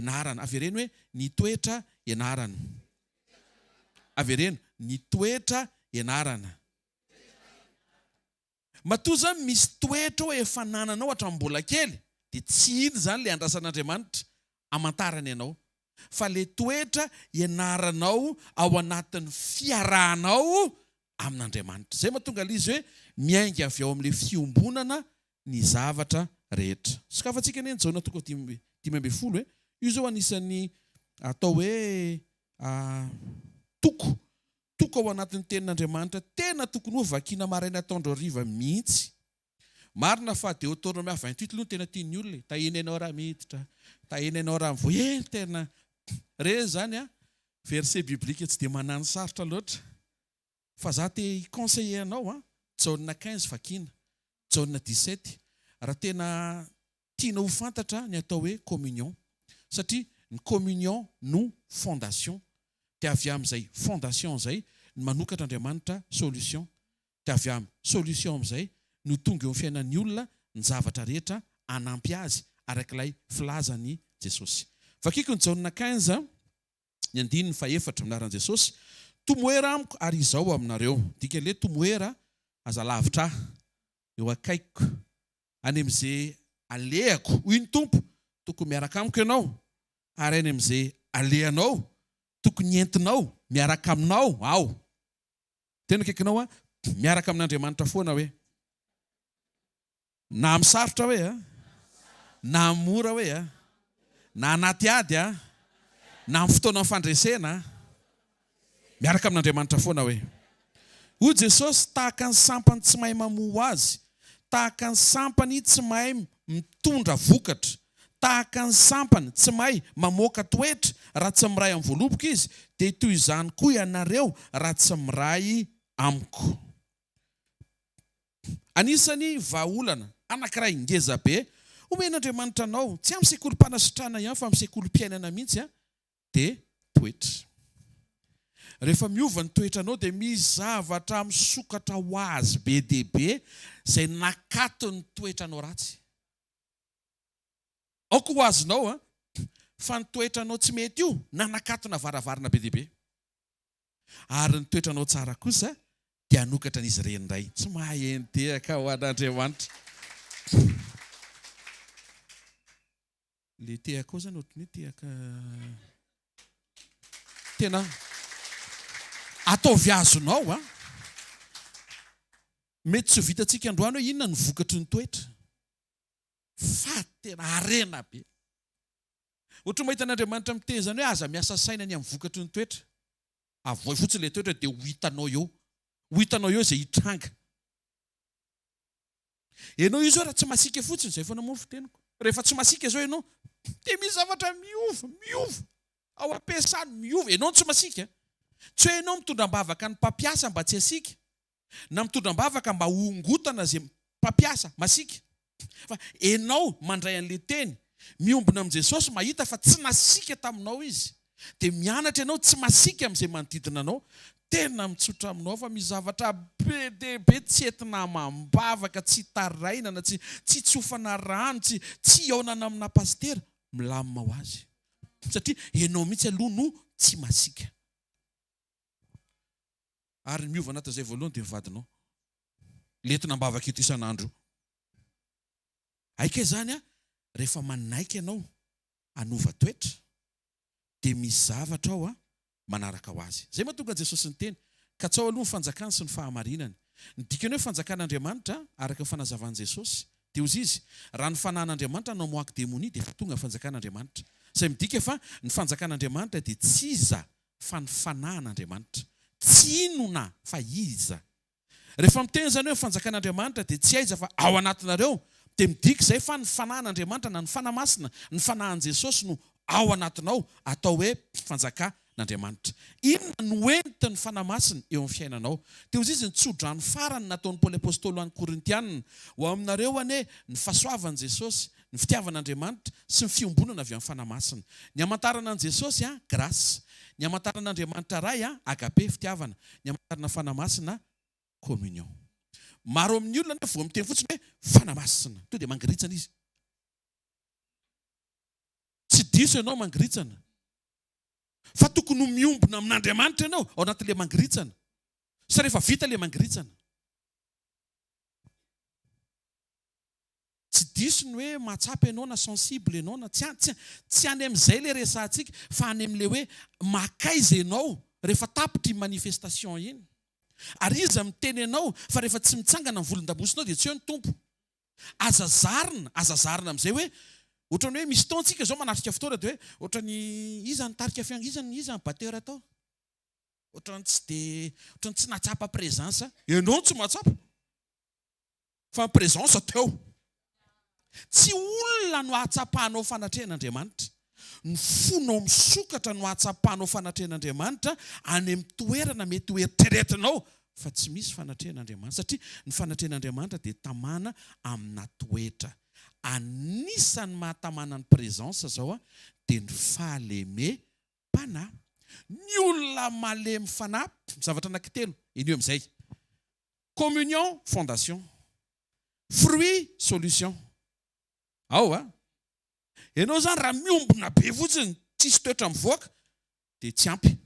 ianarana. Avereno hoe, ny toetra ianarana. Avereno, ny toetra ianarana. Matoa izany misy toetra hoe efa anananao hatramin'ny mbola kely dia tsy iny izany ilay andrasan'Andriamanitra hamantarany anao fa ilay toetra ianaranao ao anatin'ny fiarahanao amin'Andriamanitra. Izay mahatonga ilay izy hoe miainga avy ao amin'ilay fiombonana ny zavatra rehetra. Sokafantsika anie ny Jaona toko 15 e. Io izao anisan'ny atao hoe toko Toko ao anatin'ny Tenin'Andriamanitra tena tokony ho vakiana maraina atoandro hariva mihitsy. Marina fa Deoteronomia 28 aloha no tena tian'ny olona e. Tahiana ianao raha miditra, tahiana ianao raha mivoha. Eny tena ireny izany an, verset biblique tsy dia manano sarotra loatra. Fa za te hi-conseiller anao an, Jaona 15 vakiana, Jaona 17 raha tena tianao ho fantatra ny atao hoe communion satria ny communion no fondation dia avy amin'izay fondation izay no manokatra Andriamanitra solution dia avy amin'ny solution amin'izay no tonga eo amin'ny fiainan'ny olona ny zavatra rehetra hanampy azy arak'ilay filazan'i Jesosy. Vakiko ny Jaona 15 ny andininy fahefatra amin'ny anaran'i Jesosy, Tomoera amiko ary izao aminareo. Dikan'ilay tomoera, aza lavitra ahy, eo akaikiko. Any amin'izay alehako, hoy ny Tompo, tokony miaraka amiko ianao, ary any amin'izay alehanao, tokony entinao miaraka aminao aho. Tena akaikinao aho, miaraka amin'Andriamanitra foana hoe. Na amin'ny sarotra hoe a, na amin'ny mora hoe a, na anaty ady a, na amin'ny fotoanan'ny fandresena a. Miaraka amin'Andriamanitra foana hoe. Hoy Jesosy, tahaka ny sampany tsy mahay mamoa ho azy, tahaka ny sampany tsy mahay mitondra vokatra, tahaka ny sampany tsy mahay mamoaka toetra raha tsy miray amin'ny voaloboka izy, dia toy izany koa ianareo raha tsy miray amiko. Anisan'ny vahaolana anankiray ngeza be omen'Andriamanitra anao, tsy amin'ny sekolim-panasitrana ihany fa amin'ny sekolim-piainana mihitsy, dia toetra. Rehefa miova ny toetranao dia misy zavatra misokatra ho azy be dia be izay nakaton'ny toetranao ratsy. Aoka ho azonao an, fa ny toetranao tsy mety io nanakatona varavarana be dia be. Ary ny toetranao tsara kosa dia hanokatra an'izy ireny indray. Tsy mahay entehaka ho an'Andriamanitra. Le tehaka ao zany ohatran'ny hoe tehaka tena ataovy azonao a. Mety tsy ho vitantsika androany hoe inona ny vokatry ny toetra fa tena harena be. Ohatran'ny mahita an'Andriamanitra miteny izany hoe aza miasa saina ny amin'ny vokatry ny toetra. Avoay fotsiny ilay toetra dia ho hitanao eo. Ho hitanao eo izay hitranga. Ianao io zao raha tsy masiaka fotsiny, izay foana moa ny fiteniko. Rehefa tsy masiaka zao ianao, dia misy zavatra miova, miova. Ao am-piasana miova. Ianao no tsy masiaka. Tsy hoe ianao mitondra am-bavaka ny mpampiasa mba tsy hasiaka, na mitondra am-bavaka mba hongotana izay mpampiasa masiaka. Fa ianao mandray an'ilay teny, miombona amin'i Jesosy, mahita fa tsy nasiaka taminao Izy. Dia mianatra ianao tsy masiaka amin'izay manodidina anao. Tena mitsotra aminao fa misy zavatra be dia be tsy entina amam-bavaka, tsy itarainana, tsy tsy itsofana rano, tsy tsy hihaonana amina pasitera. Milamina ho azy. Satria ianao mihitsy aloha no tsy masiaka. Ary ny miova anatin'izay voalohany dia ny vadinao. Ilay entina am-bavaka eto isan'andro io. Aika izany an, rehefa manaiky ianao hanova toetra dia misy zavatra ao manaraka ho azy. Izay mahatonga an'i Jesosy niteny, Katsaho aloha ny fanjakany sy ny fahamarinany. Ny dikan'ny hoe fanjakan'Andriamanitra, araka ny fanazavan'i Jesosy, dia hozy Izy, Raha ny fanahin'Andriamanitra no hamoaky demonia, dia efa tonga ny fanjakan'Andriamanitra. Izay midika fa ny fanjakan'Andriamanitra dia tsy iza fa ny fanahin'Andriamanitra. Tsy inona fa iza. Rehefa miteny izany hoe ny fanjakan'Andriamanitra dia tsy aiza fa ao anatinareo, dia midika izay fa ny fanahin'Andriamanitra na ny Fanahy Masina, ny Fanahin'i Jesosy no ao anatinao, atao hoe fanjakan'Andriamanitra. Inona no entin'ny Fanahy Masina eo amin'ny fiainanao? Dia hoy izy, ny tsodrano farany nataon'i Paoly Apostoly ho an'ny Korintiana, Ho aminareo anie ny fahasoavan'i Jesosy, ny fitiavan'Andriamanitra sy ny fiombonana avy amin'ny Fanahy Masina. Ny hamantarana an'i Jesosy, grâce. Ny hamantarana an'Andriamanitra Ray, agape, fitiavana. Ny hamantarana Fanahy Masina, communion. Maro amin'ny olona anefa vao miteny fotsiny hoe Fanahy Masina, tonga dia mangiritsana izy. Tsy diso ianao mangiritsana. Fa tokony ho miombona amin'Andriamanitra ianao ao anatin'ilay mangiritsana. Sy rehefa vita ilay mangiritsana. Tsy diso ny hoe mahatsapa ianao na sensible ianao na tsy tsy tsy any amin'izay ilay resahantsika fa any amin'ilay hoe makaiza ianao rehefa tapitra iny manifestation iny. Ary iza miteny anao fa rehefa tsy mitsangana ny volon-damosinao dia tsy eo ny Tompo. Aza zarina, aza zarina amin'izay hoe ohatran'ny hoe misy fotoana tsika izao manatrika fotoana dia hoe ohatran'ny iza nitarika fiang iza iza ny batteur tao? Ohatran'ny tsy dia ohatran'ny tsy nahatsapa présence. Ianao no tsy mahatsapa. Fa ny présence teo. Tsy olona no ahatsapanao fanatrehan'Andriamanitra. Ny fonao misokatra no ahatsapanao fanatrehan'Andriamanitra any amin'ny toerana mety ho eritreretinao fa tsy misy fanatrehan'Andriamanitra. Satria ny fanatrehan'Andriamanitra dia tamana amina toetra. Anisan'ny mahatamana ny présence izao dia ny fahalemem-panahy. Ny olona malemy fanahy, zavatra anankitelo, eny eo amin'izay. Communion, fondation. Fruit, solution. Ao a! Ianao izany raha miombona be fotsiny, tsisy toetra mivoaka, dia tsy ampy.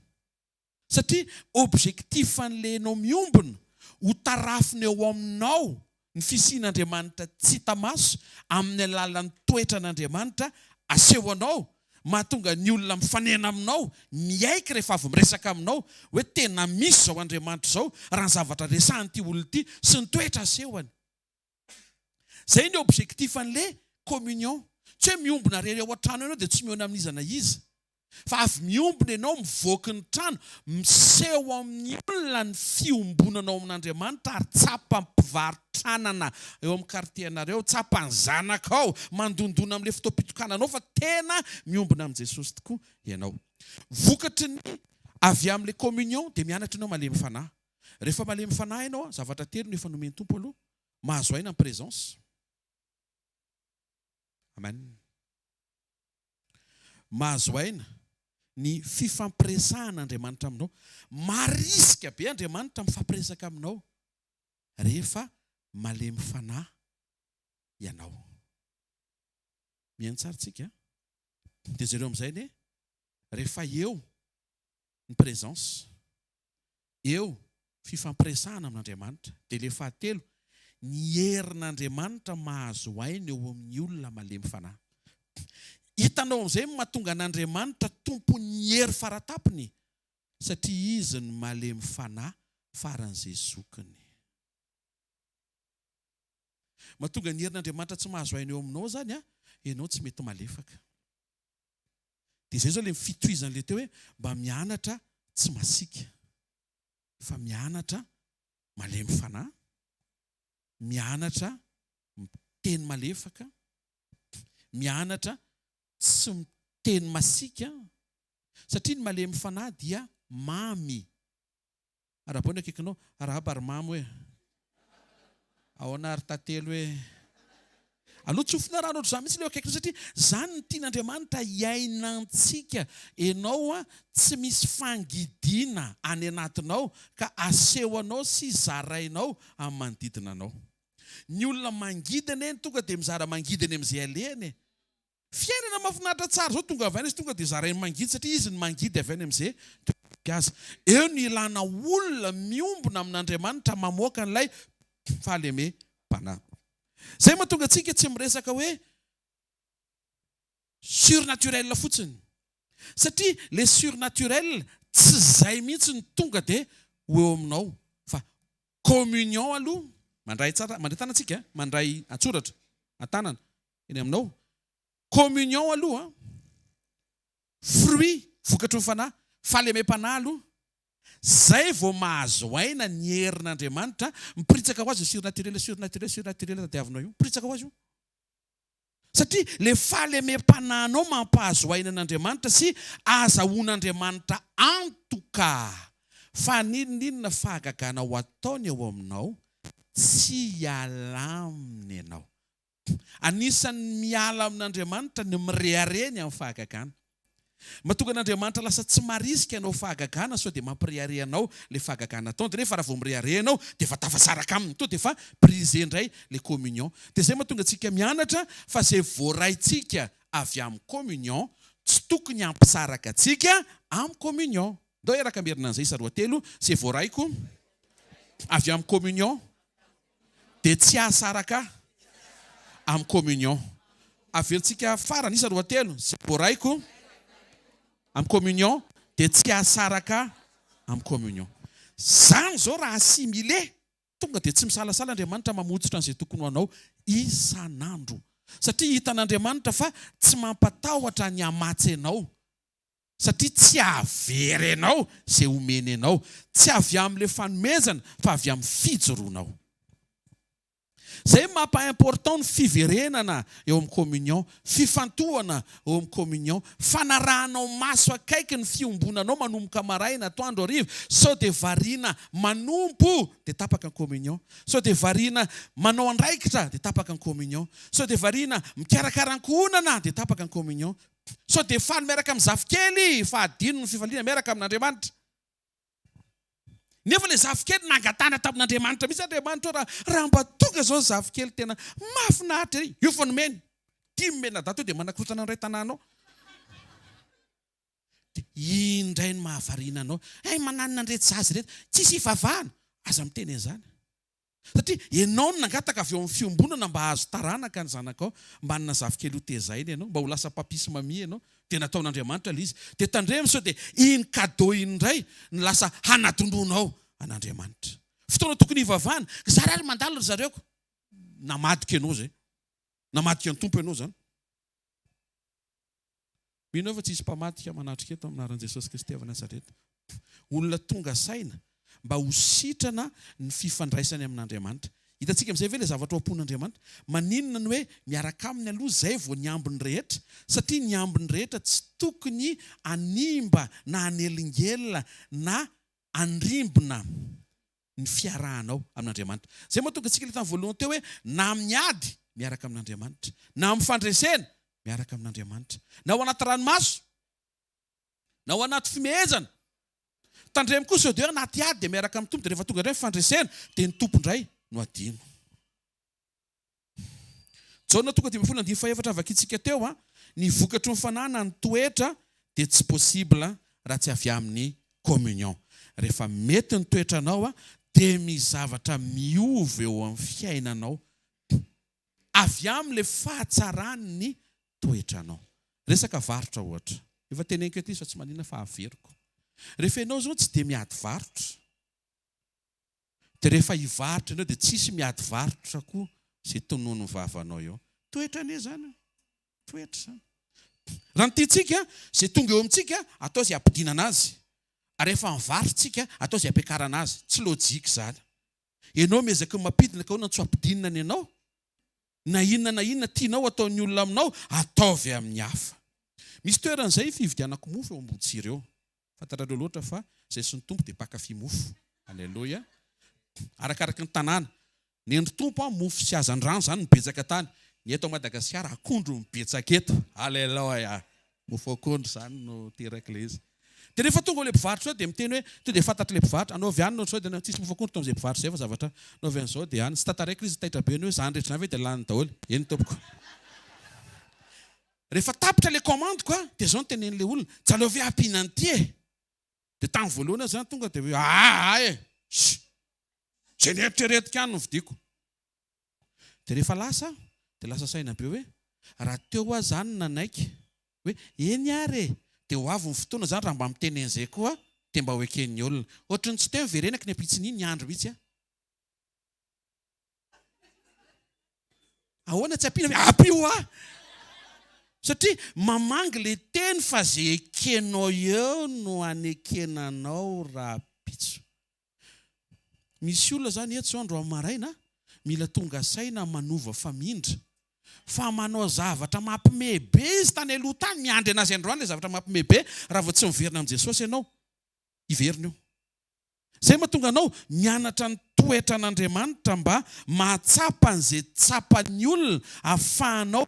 Satria objectif an'ilay ianao miombona, ho tarafina eo aminao ny fisian'Andriamanitra tsy hita maso amin'ny alalan'ny toetran'Andriamanitra aseho anao mahatonga ny olona mifanena aminao, miaiky rehefa avy miresaka aminao hoe tena misy izao Andriamanitra izao raha ny zavatra resahan'ity olona ity sy ny toetra asehony. Izay ny objectif an'le communion. Tsy hoe miombona rery ao an-trano ianao dia tsy mihaona amin'iza na iza. Fa avy miombona ianao mivoaky ny trano, miseho amin'ny olona ny fiombonanao amin'Andriamanitra ary tsapan'ny mpivarotranana eo amin'ny quartier-nareo, tsapan'ny zanakao, mandondona amin'ilay fotoam-pitokananao fa tena miombona amin'i Jesosy tokoa ianao. Vokatry ny avy amin'ilay communion dia mianatra ianao malemy fanahy. Rehefa malemy fanahy ianao, zavatra telo no efa nomen'ny Tompo aloha, mahazo aina ny présence. Amen. Mahazo aina ny fifampiresahan'Andriamanitra aminao. Marisika be Andriamanitra mifampiresaka aminao rehefa malemy fanahy ianao. Mihaino tsara tsika. Dia jereo amin'izay anie, rehefa eo ny présence, eo fifampiresahana amin'Andriamanitra. Dia ilay fahatelo, ny herin'Andriamanitra mahazo aina eo amin'ny olona malemy fanahy. Hitanao amin'izay ny mahatonga an'Andriamanitra tompon'ny hery faratapony satria izy no malemy fanahy faran'izay zokiny. Mahatonga ny herin'Andriamanitra tsy mahazo aina eo aminao izany ianao tsy mety malefaka. Dia izay izao ilay fitohizan'ilay teo hoe mba mianatra tsy masiaka fa mianatra malemy fanahy, mianatra miteny malefaka, mianatra tsy miteny masiaka satria ny malemy fanahy dia mamy. Arahabao ny akaikinao. Arahaba ry mamy hoe. Ahoana ry tantely hoe. Aleo tsofina rano ohatr'izany mihitsy ilay eo akaikinao satria izany no tian'Andriamanitra hiainantsika. Ianao tsy misy fangidiana any anatinao ka asehonao sy zarainao amin'ny manodidina anao. Ny olona mangidy anie no tonga dia mizara mangidy eny amin'izay alehany e. Fiainana mahafinaritra tsara zao tonga avy any izy tonga dia zarainy mangidy satria izy no mangidy avy any amin'izay toerana azy. Eo no ilana olona miombona amin'Andriamanitra mamoaka an'ilay fahalemem-panahy. Izay mahatonga antsika tsy miresaka hoe surnaturel fotsiny satria le surnaturel tsy izay mihitsy no tonga dia ho eo aminao fa communion aloha, mandray tsara, mandray tanana tsika, mandray an-tsoratra, an-tanana. Eny aminao. Communion aloha, fruit, vokatry ny fanahy, fahalemem-panahy aloha, zay vao mahazo aina ny herin'Andriamanitra, miporitsaka ho azy ny surnaturel, surnaturel, surnaturel tadiavinao io, miporitsaka ho azy io. Satria le fahalemem-panahinao mampahazo aina an'Andriamanitra sy ahazahoan'Andriamanitra antoka fa n'inon'inona fahagagana ho ataony eo aminao, tsy hiala aminy ianao. Anisan'ny miala amin'Andriamanitra ny mirehareha ny amin'ny fahagagana. Mahatonga an'Andriamanitra lasa tsy marisika hanao fahagagana sao dia mampirehareha anao ilay fahagagana ataony. Dia nefa raha vao mirehareha ianao dia efa tafasaraka aminy. Tonga dia efa brisé indray ilay communion. Dia izay mahatonga antsika mianatra fa izay voaraintsika avy amin'ny communion. tsy tokony hampisaraka antsika amin'ny communion. Ndao hiaraka hamerina an'izay isa roa telo, izay voaraiko avy amin'ny communion dia tsy hahasaraka ahy amin'ny communion. Averintsika farany isa roa telo, izay voaraiko amin'ny communion dia tsy hahasaraka ahy amin'ny communion. Izany izao raha assimiler Tonga dia tsy misalasala Andriamanitra mamotsitra an'izay tokony ho anao isan'andro. Satria hitan'Andriamanitra fa tsy mampatahotra ny hamatsy anao. Satria tsy hahavery anao izay omeny anao. Tsy avy amin'ilay fanomezana fa avy amin'ny fijoroanao. Izay mampa important ny fiverenana eo amin'ny communion, fifantohana eo amin'ny communion, fanarahanao maso akaiky ny fiombonanao manomboka maraina, atoandro, hariva, sao dia variana manompo dia tapaka ny communion, sao dia variana manao andraikitra dia tapaka ny communion, sao dia variana mikarakara ankohonana dia tapaka ny communion, sao dia faly miaraka amin'ny zafikely fa adino ny fifaliana miaraka amin'Andriamanitra. Nefa ilay zafikely nangatana tamin'Andriamanitra mihitsy, Andriamanitra ô raha raha mba tonga izao ny zafikely tena mahafinaritra ery. Io fa nomeny. Dimy mianadahy teo dia manakorontana ny iray tanàna ao. Dia iny indray no mahavariana anao. Hay mananona an'ireto zaza ireto. Tsisy ivavahana. Aza miteny an'izany. Satria ianao no nangataka avy eo amin'ny fiombonana mba hahazo taranaka ny zanakao, mba hanana zafikely ho tezaina ianao, mba ho lasa papi sy mamie ianao. Dia nataon'Andriamanitra ilay izy. Dia tandremo sao dia iny cadeau iny indray no lasa hanadinoanao an'Andriamanitra. Fotoana tokony hivavahana. Zara ary mandalo ry zareo ko. Namadika ianao izay. Namadika ny Tompo ianao izany. Mino aho fa tsy hisy mpamadika manatrika eto amin'ny anaran'i Jesosy Kristy avy Nazareta. Olona tonga saina mba ho sitrana ny fifandraisany amin'Andriamanitra. Hitantsika amin'izay ve ilay zavatra ao am-pon'Andriamanitra? Maninona ny hoe miaraka aminy aloha izay vao ny ambiny rehetra? Satria ny ambiny rehetra tsy tokony hanimba na hanelingelina na handrimbina ny fiarahanao amin'Andriamanitra. Izay mahatonga antsika ilay tamin'ny voalohany teo hoe na amin'ny ady, miaraka amin'Andriamanitra, na amin'ny fandresena, miaraka amin'Andriamanitra, na ao anaty ranomaso, na ao anaty fimehezana. Tandremo koa sao dia hoe anaty ady dia miaraka amin'ny Tompo dia rehefa tonga indray ny fandresena dia ny Tompo indray no adino. Jaona toko 15 andininy fahefatra vakintsika teo a, ny vokatry ny fanahy na ny toetra dia tsy possible raha tsy avy amin'ny communion. Rehefa mety ny toetranao a, dia misy zavatra miova eo amin'ny fiainanao avy amin'ilay fahatsaran'ny toetranao. Resaka varotra ohatra. Efa teneniko eto izy fa tsy maninona fa averiko. Rehefa ianao izao tsy dia miady varotra. Dia rehefa hivarotra ianao dia tsisy miady varotra koa izay tonon'ny vavanao eo. Toetra anie izany e. Toetra izany. Raha ny tiantsika, izay tonga eo amintsika, atao izay hampidinana azy. Ary rehefa mivarotra isika, atao izay hampiakarana azy. Tsy lojika izany. Ianao miezaka ny mampidina ka ahoana no tsy ho ampidinina ny anao? Na inona na inona tianao ataon'ny olona aminao, ataovy amin'ny hafa. Misy toerana izay fividianako mofo eo Amboditsiry eo. Fantatrareo loatra fa izay sy ny Tompo dia mpankafy mofo. Aleloia. Arakaraky ny tanàna. Nendry Tompo an, mofo sy hazandrano izany no betsaka tany. Ny eto Madagasikara, akondro no betsaka eto. Aleloia. Mofo akondro izany no terak'ilay izy. Dia rehefa tonga ilay mpivarotra eo dia miteny hoe, tonga dia fantatr'ilay mpivarotra, anaovy anona ohatr'izao dia tsisy mofo akondro tao amin'izay mpivarotra izay fa zavatra anaovy an'izao dia any. Tsy tantaraiko ilay izy, taitra be ny hoe izany rehetra izany ve dia lany daholo. Eny tompoko. Rehefa tapitra ilay commande-ko dia izao no tenenin'ilay olona, tsy aleo ve ampiana an'ity e? Dia tamin'ny voalohany aho izany tonga dia hoe aa e! Shh! Izay neritreretiko ihany no vidiako. Dia rehefa lasa aho dia lasa saina be hoe raha teo aho izany nanaiky hoe eny ary e! Dia ho avy ny fotoana izany raha mba miteny an'izay koa aho dia mba ho eken'ny olona. Ohatry ny tsy teo niverenako ny ampitson'iny niandry mihitsy aho. Ahoana tsy ampiana ve? Ampio ahy! Satria mamangy le teny fa ze ekenao eo no anekena anao rahampitso. Misy olona zany eto zao androany maraina mila tonga saina manova famindra fa manao zavatra mampime be izy tany aloha tany, miandry anazy androany le zavatra mampime be raha vao tsy miverina amin'i Jesosy ianao, hiverina io. Izay mahatonga anao mianatra ny toetran'Andriamanitra mba mahatsapa an'izay tsapan'ny olona ahafahanao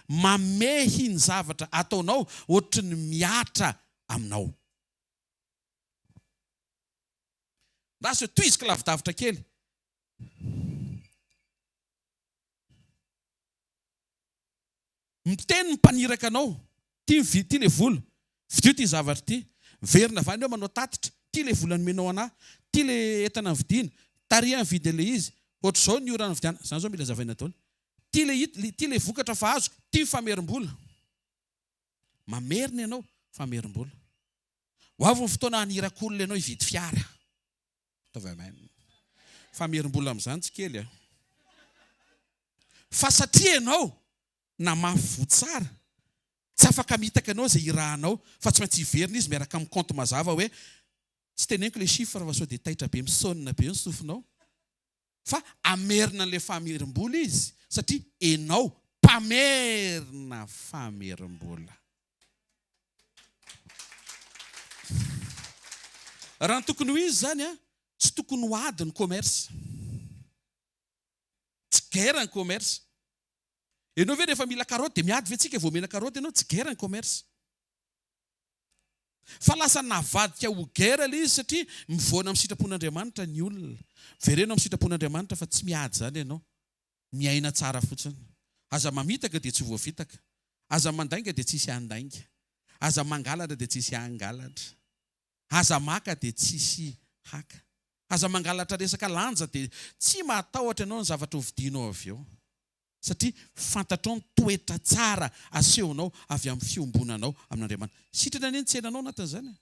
mamehy ny zavatra ataonao ohatry ny mihatra aminao. Lasa eo tohiziko lavidavitra kely. Miteny ny mpaniraka anao. Ty ny ty le vola, vidio ty zavatra ty. Miverina avy any eo manao tatitra, ty le vola nomenao anah, ty le entana novidiana, tary aho nividy an'le izy, ohatr'izao ny ora nividianana, zany zao mila azavaina daholo. Ty le it, ty le vokatra fa azoko, ty ny famerim-bola. Mamerina ianao, famerim-bola. Ho avy ny fotoana haniraka olona ianao hividy fiara. Ataovy amen. Famerim-bola amin'izany tsy kely a. Fa satria ianao namafy voa tsara, tsy afaka mitaka anao izay irahanao fa tsy maintsy hiverina izy miaraka amin'ny compte mazava hoe, tsy teneniko ilay chiffre fa sao dia taitra be mi-sonne be ny sofinao, fa hamerina an'ilay famerim-bola izy satria enao mpamerina famerim-bola. Raha ny tokony ho izy izany, tsy tokony ho ady ny commerce. Tsy guerre ny commerce. Ianao ve rehefa mila karaoty dia miady ve tsika vao omena karaoty ianao? Tsy guerre ny commerce. Fa lasa navadika ho guerre ilay izy satria mivoana amin'ny sitrapon'Andriamanitra ny olona. Vereno amin'ny sitrapon'Andriamanitra fa tsy miady izany ianao. Miaina tsara fotsiny. Aza mamitaka dia tsy voafitaka. Aza mandainga dia tsisy handainga. Aza mangalatra dia tsisy hangalatra. Aza maka dia tsisy haka. Aza mangalatra resaka lanja dia tsy mahatahotra ianao ny zavatra hovidianao avy eo. Satria fantatrao ny toetra tsara asehonao avy amin'ny fiombonanao amin'Andriamanitra. Sitrana anie ny tsenanao anatin'izany e.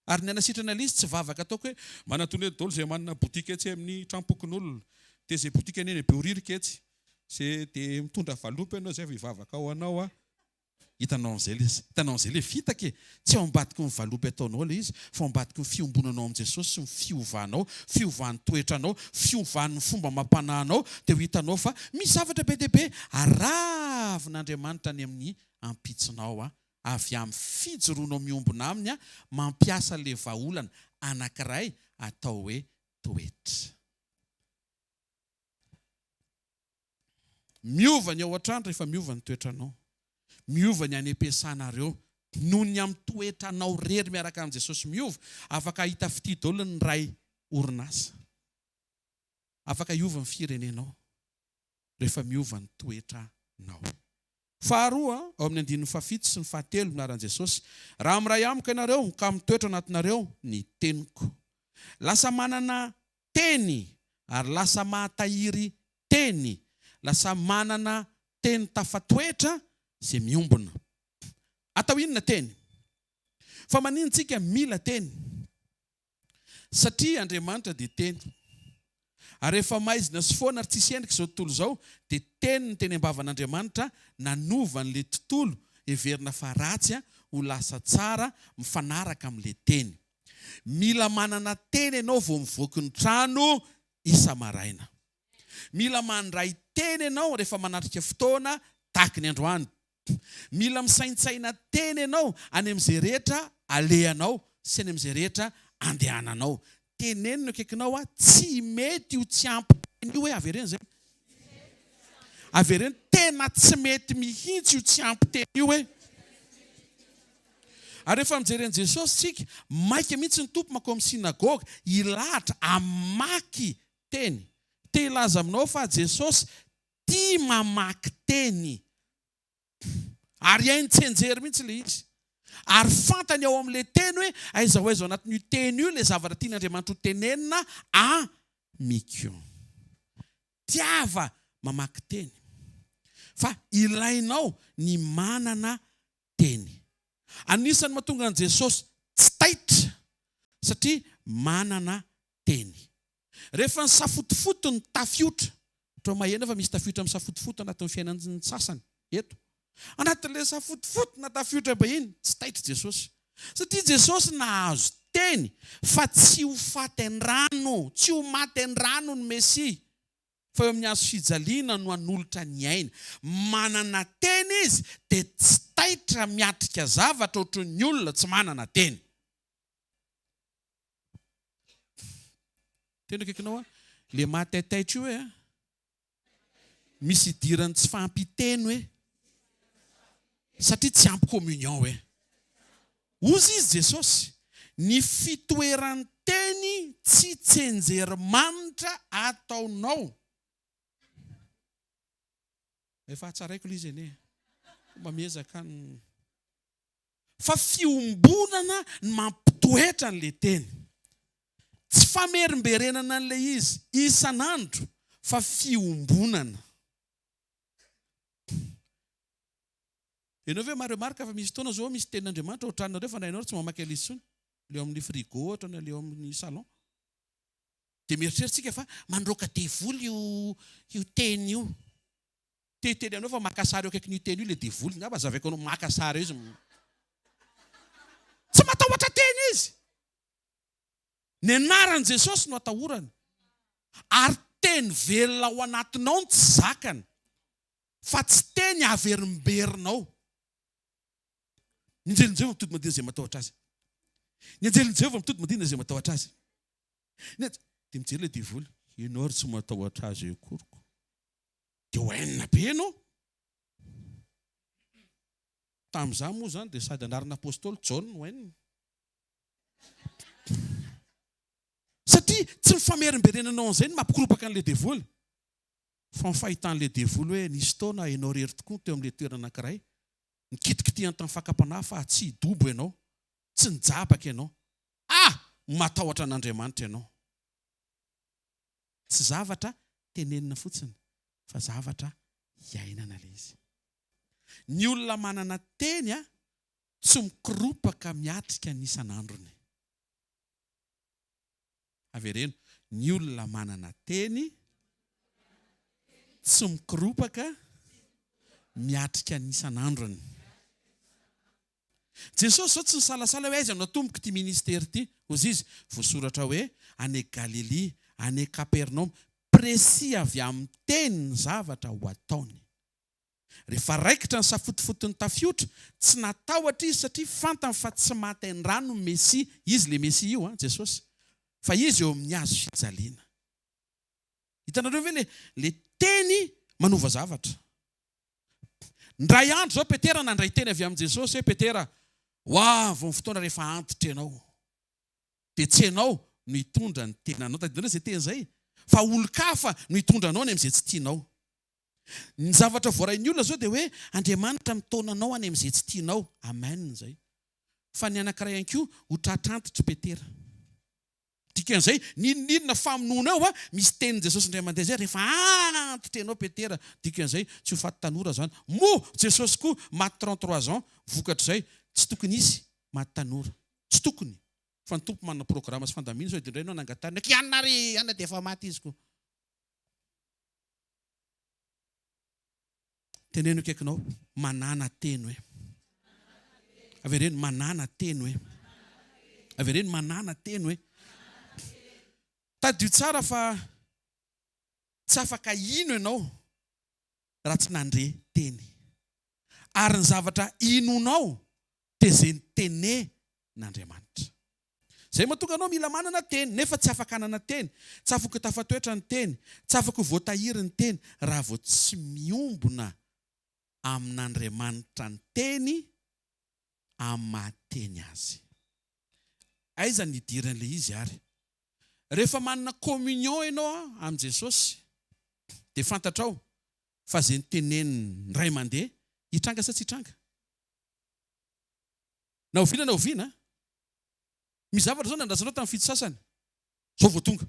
Ary ny hanasitrana ilay izy tsy vavaka ataoko hoe manatona eto daholo izay manana boutique etsy amin'ny tranompokonolona. Dia izay boutique any Behoririka etsy. Izay dia mitondra valopy ianao izay vao hivavaka ho anao aho. Hitanao amin'izay ilay izy. Hitanao amin'izay ilay fitaka e. Tsy ao ambadiky ny valopy ataonao ilay izy, fa ao ambadiky ny fiombonanao amin'i Jesosy sy ny fiovanao, fiovan'ny toetranao, fiovan'ny fomba amam-panahinao, dia ho hitanao fa misy zavatra be dia be aravin'Andriamanitra any amin'ny ampitsonao avy amin'ny fijoroanao miombona Aminy mampiasa ilay vahaolana anankiray atao hoe toetra. Miova ny ao an-trano rehefa miova ny toetranao. Miova ny any am-piasanareo. Noho ny amin'ny toetranao rery miaraka amin'i Jesosy miova, afaka hahita fitia daholo ny ray orinasa. Afaka hiova ny firenenao rehefa miova ny toetranao. Faharoa, ao amin'ny andininy fahafito sy ny fahatelo, anaran'i Jesosy, Raha miray amiko ianareo ka mitoetra ao anatinareo ny teniko. Lasa manana teny ary lasa mahatahiry teny, lasa manana teny tafatoetra izay miombona. Atao inona teny? Fa maninona tsika mila teny? Satria Andriamanitra dia Teny. Ary rehefa maizina sy foana ary tsisy endrika izao tontolo izao, dia Teny ny teny am-bavan'Andriamanitra nanova an'ilay tontolo heverina fa ratsy ho lasa tsara mifanaraka amin'ilay Teny. Mila manana Teny ianao vao mivoaky ny trano isa-maraina. Mila mandray Teny ianao rehefa manatrika fotoana tahaky ny androany. Mila misaintsaina teny ianao any amin'izay rehetra alehanao sy any amin'izay rehetra andehananao. Teneno ny akaikinao hoa tsy mety io tsy ampy teny io hoe avereno izay. Avereno, tena tsy mety mihitsy io tsy ampy teny io hoe. Ary rehefa mijery an'i Jesosy tsika, maika mihitsy ny Tompo mankao amin'ny synagoga hilahatra hamaky teny. Te hilaza aminao fa Jesosy Tia mamaky teny. Ary hainy tsianjery mihitsy ilay izy. Ary fantany ao amin'ilay teny hoe aiza ho aiza ao anatin'io teny io ilay zavatra tian'Andriamanitra ho tenenina amiko. Tiava mamaky teny. Fa ilainao ny manana teny. Anisan'ny mahatonga an'i Jesosy tsy taitra satria manana teny. Rehefa nisafotofoto ny tafiotra, toa maheno fa misy tafiotra misafotofoto anatin'ny fiainan'ny sasany eto. Anatin'ilay safotofoto na tafiotra be iny, tsy taitra Jesosy. Satria Jesosy nahazo teny fa tsy ho faty an-drano, tsy ho maty an-drano ny Mesia, fa eo amin'ny hazo fijaliana no hanolotra ny ainy. Manana teny izy dia tsy taitra miatrika zavatra ohatran'ny olona tsy manana teny. Tena akaikinao aho. Le mahataitaitra io e. Misy idiran'ny tsy fahampian-teny hoe. Satria tsy ampy communion hoe. Hozy izy Jesosy, ny fitoeran'ny teny tsy tsenjerimanitra ataonao. Efa hatsaraiko ilay izy anie. Mba miezaka ny. Fa fiombonana ny mampitoetra an'ilay teny. Tsy famerimberenana an'ilay izy isan'andro fa fiombonana. Ianao ve maha-remarque fa misy fotoana zao misy tenin'Andriamanitra ao an-tranonareo fa na ianao ary tsy mamaky an'ilay izy intsony? Ilay ao amin'ny frigo ohatra na ilay ao amin'ny salon. Dia mieritreritra isika fa mandroaka devoly io io teny io. Te hiteny anao fa maka sary eo akaikin'io teny io ilay devoly. Angamba hazavaiko anao, maka sary eo izy. Tsy matahotra teny izy. Ny anaran'i Jesosy no atahorany. Ary teny velona ao anatinao no tsy zakany. Fa tsy teny averimberinao. Ny anjelin'i Jehovah mitody manodidina izay matahotra azy. Ny anjelin'i Jehovah mitody manodidina izay matahotra azy. Ny anj- Dia mijery ilay devoly. Ianao ary tsy matahotra azy akory ko. Dia ho hainina be ianao. Tamin'izaho moa izany dia sady anarana apostoly Jaona no hainina. Satria tsy ny famerimberenanao an'izay no mampikoropaka an'ilay devoly. Fa ny fahitan'ilay devoly hoe nisy fotoana ianao irery tokoa teo amin'ilay toerana anankiray, nikitikitihany tamin'ny fakam-panahy fa tsy hidobo ianao, tsy nijabaka ianao. Ah! Matahotra an'Andriamanitra ianao. Tsy zavatra tenenina fotsiny fa zavatra iainana ilay izy. Ny olona manana teny tsy mikoropaka miatrika ny isan'androny. Avereno, ny olona manana teny tsy mikoropaka miatrika ny isan'androny. Jesosy izao tsy nisalasala hoe aiza no atomboko ity ministera ity. Hozy izy, voasoratra hoe any Galilia, any Kapernaomy, précis avy amin'ny teny ny zavatra ho ataony. Rehefa raikitra ny safotofoton'ny tafiotra, tsy natahotra izy satria fantany fa tsy maty an-drano ny Mesia, izy ilay Mesia io an, Jesosy, fa izy eo amin'ny hazo fijaliana. Hitanareo ve ilay ilay teny manova zavatra? Indray andro izao Petera nandray teny avy amin'i Jesosy hoe, Petera, ho avy ny fotoana rehefa antitra ianao, dia tsy ianao no hitondra ny tenanao. Tadidinareo izay teny izay? Fa olon-kafa no hitondra anao any amin'izay tsy tianao. Ny zavatra voarain'ny olona zao dia hoe Andriamanitra mitaona anao any amin'izay tsy tianao. Amen izay. Fa ny anankiray ihany koa ho tratr'antitry Petera. Dikan'izay, n'inon'inona famonoana eo, misy tenin'i Jesosy indray mandeha izay, rehefa antitra ianao Petera, dikan'izay tsy ho faty tanora izany. Moa Jesosy koa maty 33 ans, vokatr'izay, tsy tokony hisy maty tanora. Tsy tokony. Fa ny Tompo manana programa sy fandamina sao dia indray ianao nangatahiny, akia anona ry anona dia efa maty izy koa. Teneno akaikinao, manàna teny hoe. Avereno, manàna teny hoe. Avereno, manàna teny hoe. Tadidio tsara fa tsy afaka hino ianao raha tsy nandre teny. Ary ny zavatra inoanao dia izay nitenen'Andriamanitra. Izay mahatonga anao mila manana teny, nefa tsy afaka hanana teny, tsy afaka ho tafatoetra ny teny, tsy afaka ho voatahiry ny teny raha vao tsy miombona amin'Andriamanitra ny teny amin'ny maha teny azy. Aiza ny idiran'ilay izy ary? Rehefa manana communion ianao amin'i Jesosy dia fantatrao fa izay noteneniny indray mandeha hitranga sa tsy hitranga? Na oviana na oviana. Misy zavatra zao nandrasanao tamin'ny fito sasany, zao vao tonga.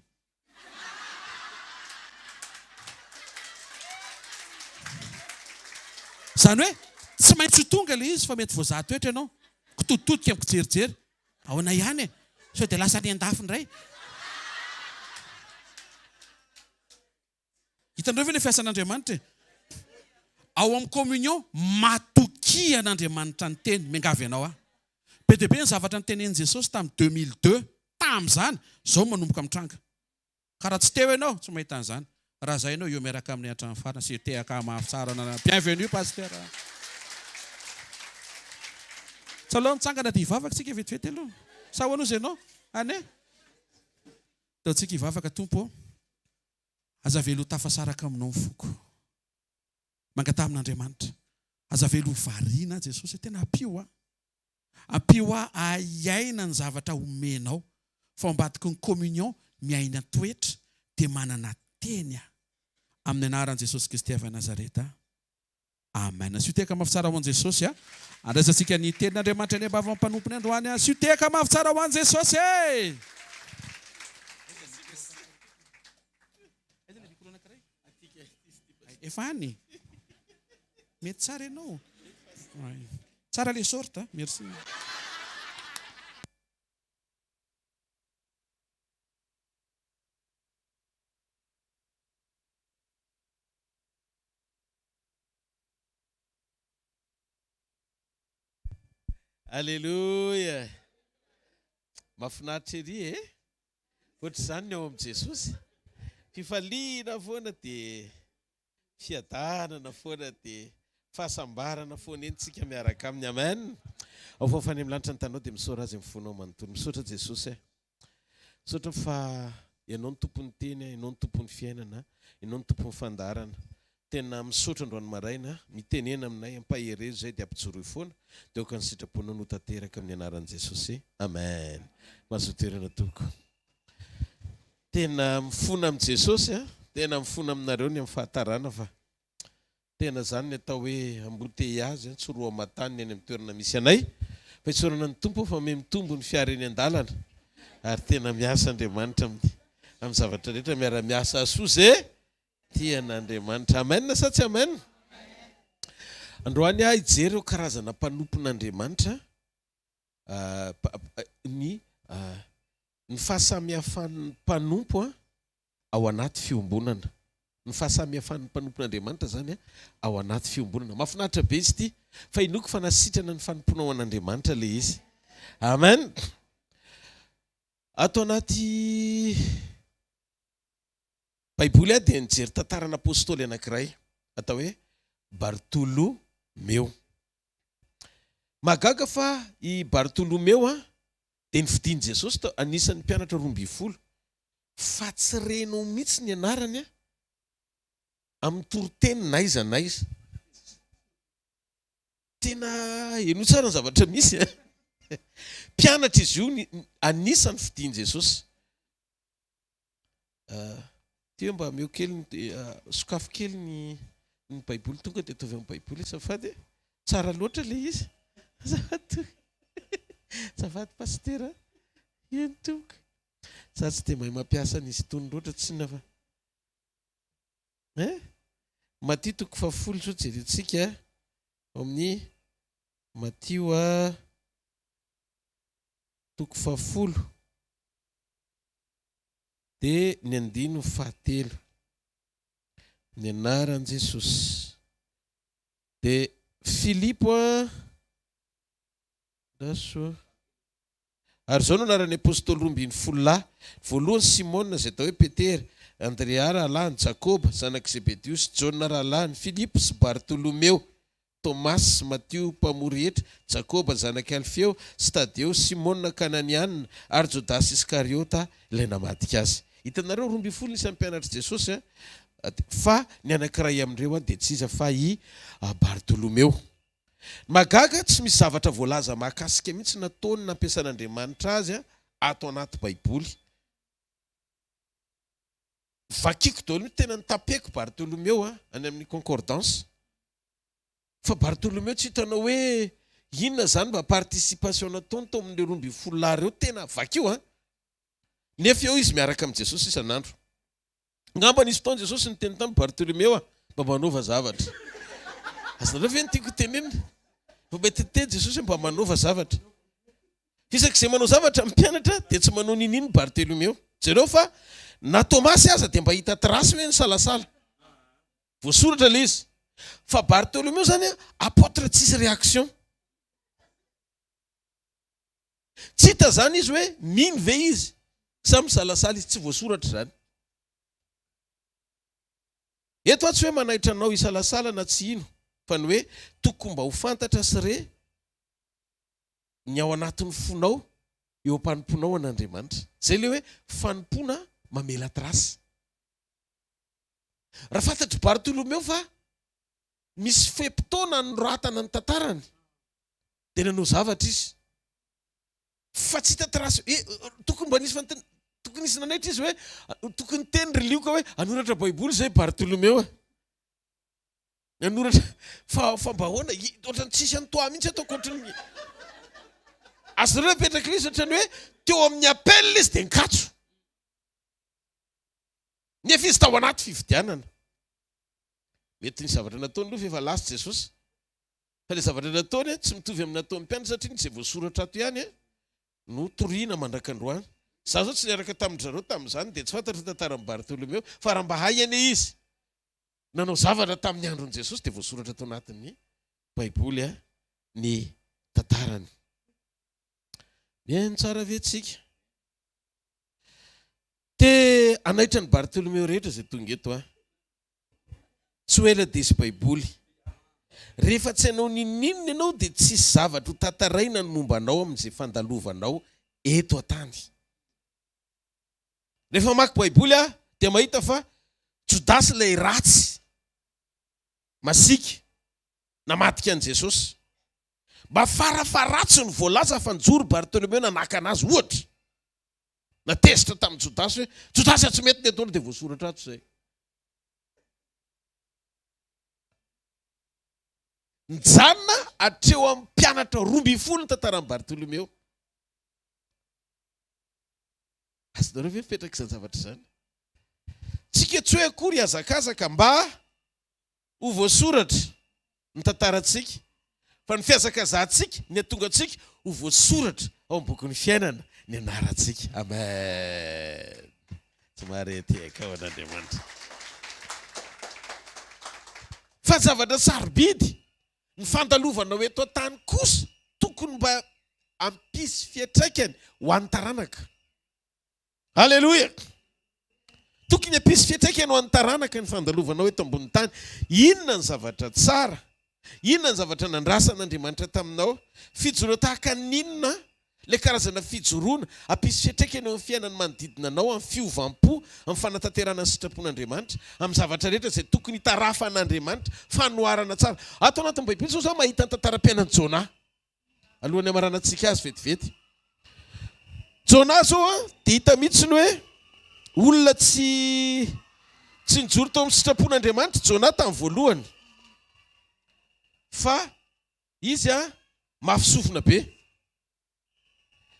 Izany hoe tsy maintsy ho tonga ilay izy fa mety voazaha toetra ianao, kitoditodika mikijerijery, ahoana ihany e, sao dia lasa any an-dafy indray. Hitanareo ve ilay fiasan'Andriamanitra e? Ao amin'ny communion, matokia an'Andriamanitra ny teny. Miangavy anao aho. Be dia be ny zavatra notenenin'i Jesosy tamin'ny 2002, tamin'izany, izao manomboka mitranga. Ka raha tsy teo ianao, tsy mahita an'izany. Raha izay ianao, eo miaraka aminay hatramin'ny farany. Asio tehaka mafy tsara anareo. Bienvenue Pasteur. Tsy aleo mitsangana dia hivavaka isika vetivety aloha. Sa ahoana ozy ianao? Ane? Ataontsika hivavaka, Tompo ô. Aza avela ho tafasaraka aminao ny foko. Mangataha amin'Andriamanitra. Aza avela ho variana aho Jesosy e, tena ampio aho. Ampio ahy hiaina ny zavatra omenao. Fa ao ambadiky ny communion, miaina toetra, dia manana teny aho. Amin'ny anaran'i Jesosy Kristy avy any Nazareta. Amen. Asio tehaka mafy tsara ho an'i Jesosy a. Andraisantsika ny tenin'Andriamanitra eny am-bavan'ny mpanompony androany. Asio tehaka mafy tsara ho an'i Jesosy e! Efa any? Mety tsara ianao. Tsara le short a. Merci. Aleloia! Mahafinaritra ery e! Ohatr'izany ny ao amin'i Jesosy. Fifaliana foana dia fiadanana foana dia fahasambarana foana eny tsika miaraka aminy. Amen! Ao fa any amin'ny lanitra ny tanao dia misaora azy amin'ny fonao manontolo. Misaotra Jesosy e! Misaotra fa Ianao no tompon'ny teny, Ianao no tompon'ny fiainana, Ianao no tompon'ny fandaharana. Tena misaotra androany maraina, mitenena aminay, ampaherezo izay dia ampijoroy foana, dia aoka ny sitraponao no ho tanteraka amin'ny anaran'i Jesosy. Amen. Mahazoa toerana tompoko. Tena mifona amin'i Jesosy a, tena mifona aminareo ny amin'ny fahatarana fa Tena zany ny atao hoe embouteillage an, tsy roa aman-tany ny any amin'ny toerana misy anay, fa isaorana ny Tompo fa miha mitombo ny fiara eny an-dalana, ary tena miasa Andriamanitra amin'ny amin'ny zavatra rehetra, miara-miasa hahasoa ze tian'Andriamanitra. Amen sa tsy amen? Androany aho hijery ireo karazana mpanompon'Andriamanitra, ny ny fahasamihafan'ny mpanompo an, ao anaty fiombonana. Ny fahasamihafan'ny mpanompon'Andriamanitra izany ao anaty fiombonana. Mahafinaritra be izy ity, fa inoako fa nasitrana ny fanompoana ho an'Andriamanitra ilay izy. Amen. Ato anaty Baiboly aho dia nijery tantarana apostoly anankiray atao hoe Bartolomeo. Mahagaga fa i Bartolomeo dia nofidin'i Jesosy tao anisan'ny mpianatra 12. Fa tsy renao mihitsy ny anarany amin'ny toriteny n'aiza n'aiza. Tena henoy tsara ny zavatra misy a. Mpianatra izy io, anisan'ny fidin'i Jesosy. Ty hoe mba ameo kely ny, sokafy kely ny ny baiboly tonga dia ataovy amin'ny baiboly azafady e. Tsara loatra ilay izy. Azafady. Azafady pasitera. Eny tompoko. Za tsy dia mahay mampiasa an'izy itony loatra tsinona fa eh! Matio toko fahafolo zao jerentsika ao amin'ny Matio toko fahafolo dia ny andininy fahatelo. Ny anaran'i Jesosy. Dia Filipo a, Rasoa. Ary izao no anaran'ny apostoly 12 lahy, ny voalohany Simona, izay atao hoe Petera, Andrea rahalahiny, Jakoba, zanak'i Zebedio, sy Jaona rahalahiny, Filipo sy Bartolomeo, Tomasy sy Matio mpamory hetra, Jakoba zanak'i Alfeo, sy Tadeo, Simona Kananiana, ary Jodasy Iskariota, ilay namadika azy. Hitanareo, 12 ny isan'ny mpianatr'i Jesosy, fa ny anankiray amin'ireo dia tsy iza fa i Bartolomeo. Ny mahagaga, tsy misy zavatra voalaza mahakasika mihitsy nataony nampiasan'Andriamanitra azy ato anaty baiboly. Vakiko daholo mihitsy, tena nitapeko Bartholomeo any amin'ny concordance. Fa Bartholomeo tsy hitanao hoe inona izany mba participation nataony tao amin'ireo 12 lahy ireo, tena vakio an! Nefa eo izy miaraka amin'i Jesosy isan'andro. Angamba nisy fotoana Jesosy niteny tamin'i Bartolomeo, Mba manaova zavatra. Azonareo ve ny tiako hotenenina? Fa mety niteny Jesosy hoe mba manaova zavatra. Isaky izay manao zavatra ny mpianatra dia tsy manao n'inon'inona Bartolomeo. Jereo fa na Tomasy aza dia mba hita trace hoe nisalasala. Voasoratra ilay izy. Fa Bartolomeo izany apôtre tsisy réaction. Tsy hita izany izy hoe mino ve izy sa misalasala izy, tsy voasoratra izany. Eto aho tsy hoe manaitra anao hisalasala na tsy hino fa ny hoe tokony mba ho fantatra sy re ny ao anatin'ny fonao eo am-panompoanao an'Andriamanitra. Izay ilay hoe fanompoana mamela trace. Raha fantatr'i Bartolomeo fa misy fe-potoana anoratana ny tantarany dia nanao zavatra izy fa tsy hita trace e tokony mba nisy fanontaniana tokony nisy nanaitra izy hoe tokony niteny ry Lioka hoe hanoratra baiboly izay Bartolomeo e. Nanoratra fa fa mba ahoana? Ohatran'ny tsisy an'i toi mihitsy ato ankoatry ny Azonareo apetraka ilay izy ohatran'ny hoe teo amin'ny appel izy dia nikatso. Nefa izy tao anaty fifidianana. Mety ny zavatra nataony aloha fa efa lasa Jesosy. Fa ilay zavatra nataony tsy mitovy amin'ny nataon'ny mpianatra satria ny izay voasoratra ato ihany no toriana mandrak'androany. Izaho izao tsy niaraka tamin-dry zareo tamin'izany dia tsy fantatro ny tantaran'i Bartolomeo fa raha mba hay anie izy nanao zavatra tamin'ny andron'i Jesosy dia voasoratra tao anatin'ny Baiboly ny tantarany. Mihaino tsara ve tsika? Te hanaitra an'i Bartolomeo rehetra izay tonga eto aho. Tsy ho ela dia hisy Baiboly. Rehefa tsy hanao n'inon'inona ianao dia tsy hisy zavatra ho tantaraina ny momba anao amin'izay fandalovanao eto an-tany. Rehefa mamaky Baiboly aho dia mahita fa Jodasy ilay ratsy, masiaka, namadika an'i Jesosy. Mba farafaharatsiny voalaza fa nijoro Bartolomeo nanakana azy ohatra. Na tezitra tamin'i Jodasy hoe, Jodasy a tsy mety ny ataonao dia voasoratra ato izay. Nijanona hatreo amin'ny mpianatra 12 ny tantaran'i Bartolomeo. Azonareo ve mipetraka izany zavatra izany? Tsika tsy hoe akory hihazakazaka mba ho voasoratra ny tantarantsika, fa ny fihazakazahantsika ny hahatonga antsika ho voasoratra ao amin'ny bokin'ny fiainana ny anarantsika. Amen. Tsy mahare tehaka ho an'Andriamanitra. Fa zavatra sarobidy ny fandalovanao eto an-tany kosa tokony mba hampisy fiantraikany ho an'ny taranaka. Aleloia! Tokony hampisy fiantraikany ho an'ny taranaka ny fandalovanao eto ambonin'ny tany. Inona ny zavatra tsara? Inona ny zavatra nandrasan'Andriamanitra taminao? Fijoroana tahaka ny inona? Ilay karazana fijoroana hampisy fiantraikany eo amin'ny fiainan'ny manodidina anao, amin'ny fiovam-po, amin'ny fanatanterahana ny sitrapon'Andriamanitra, amin'ny zavatra rehetra izay tokony hitarafan'Andriamanitra. Fanoharana tsara. Ato anatin'ny Baiboly izao izaho mahita ny tantaram-piainan'i Jonah. Alohan'ny hamaranantsika azy vetivety. Jonah zao an, dia hita mihitsy ny hoe olona tsy tsy nijoro tao amin'ny sitrapon'Andriamanitra Jonah tamin'ny voalohany. Fa izy an, mafy sofina be.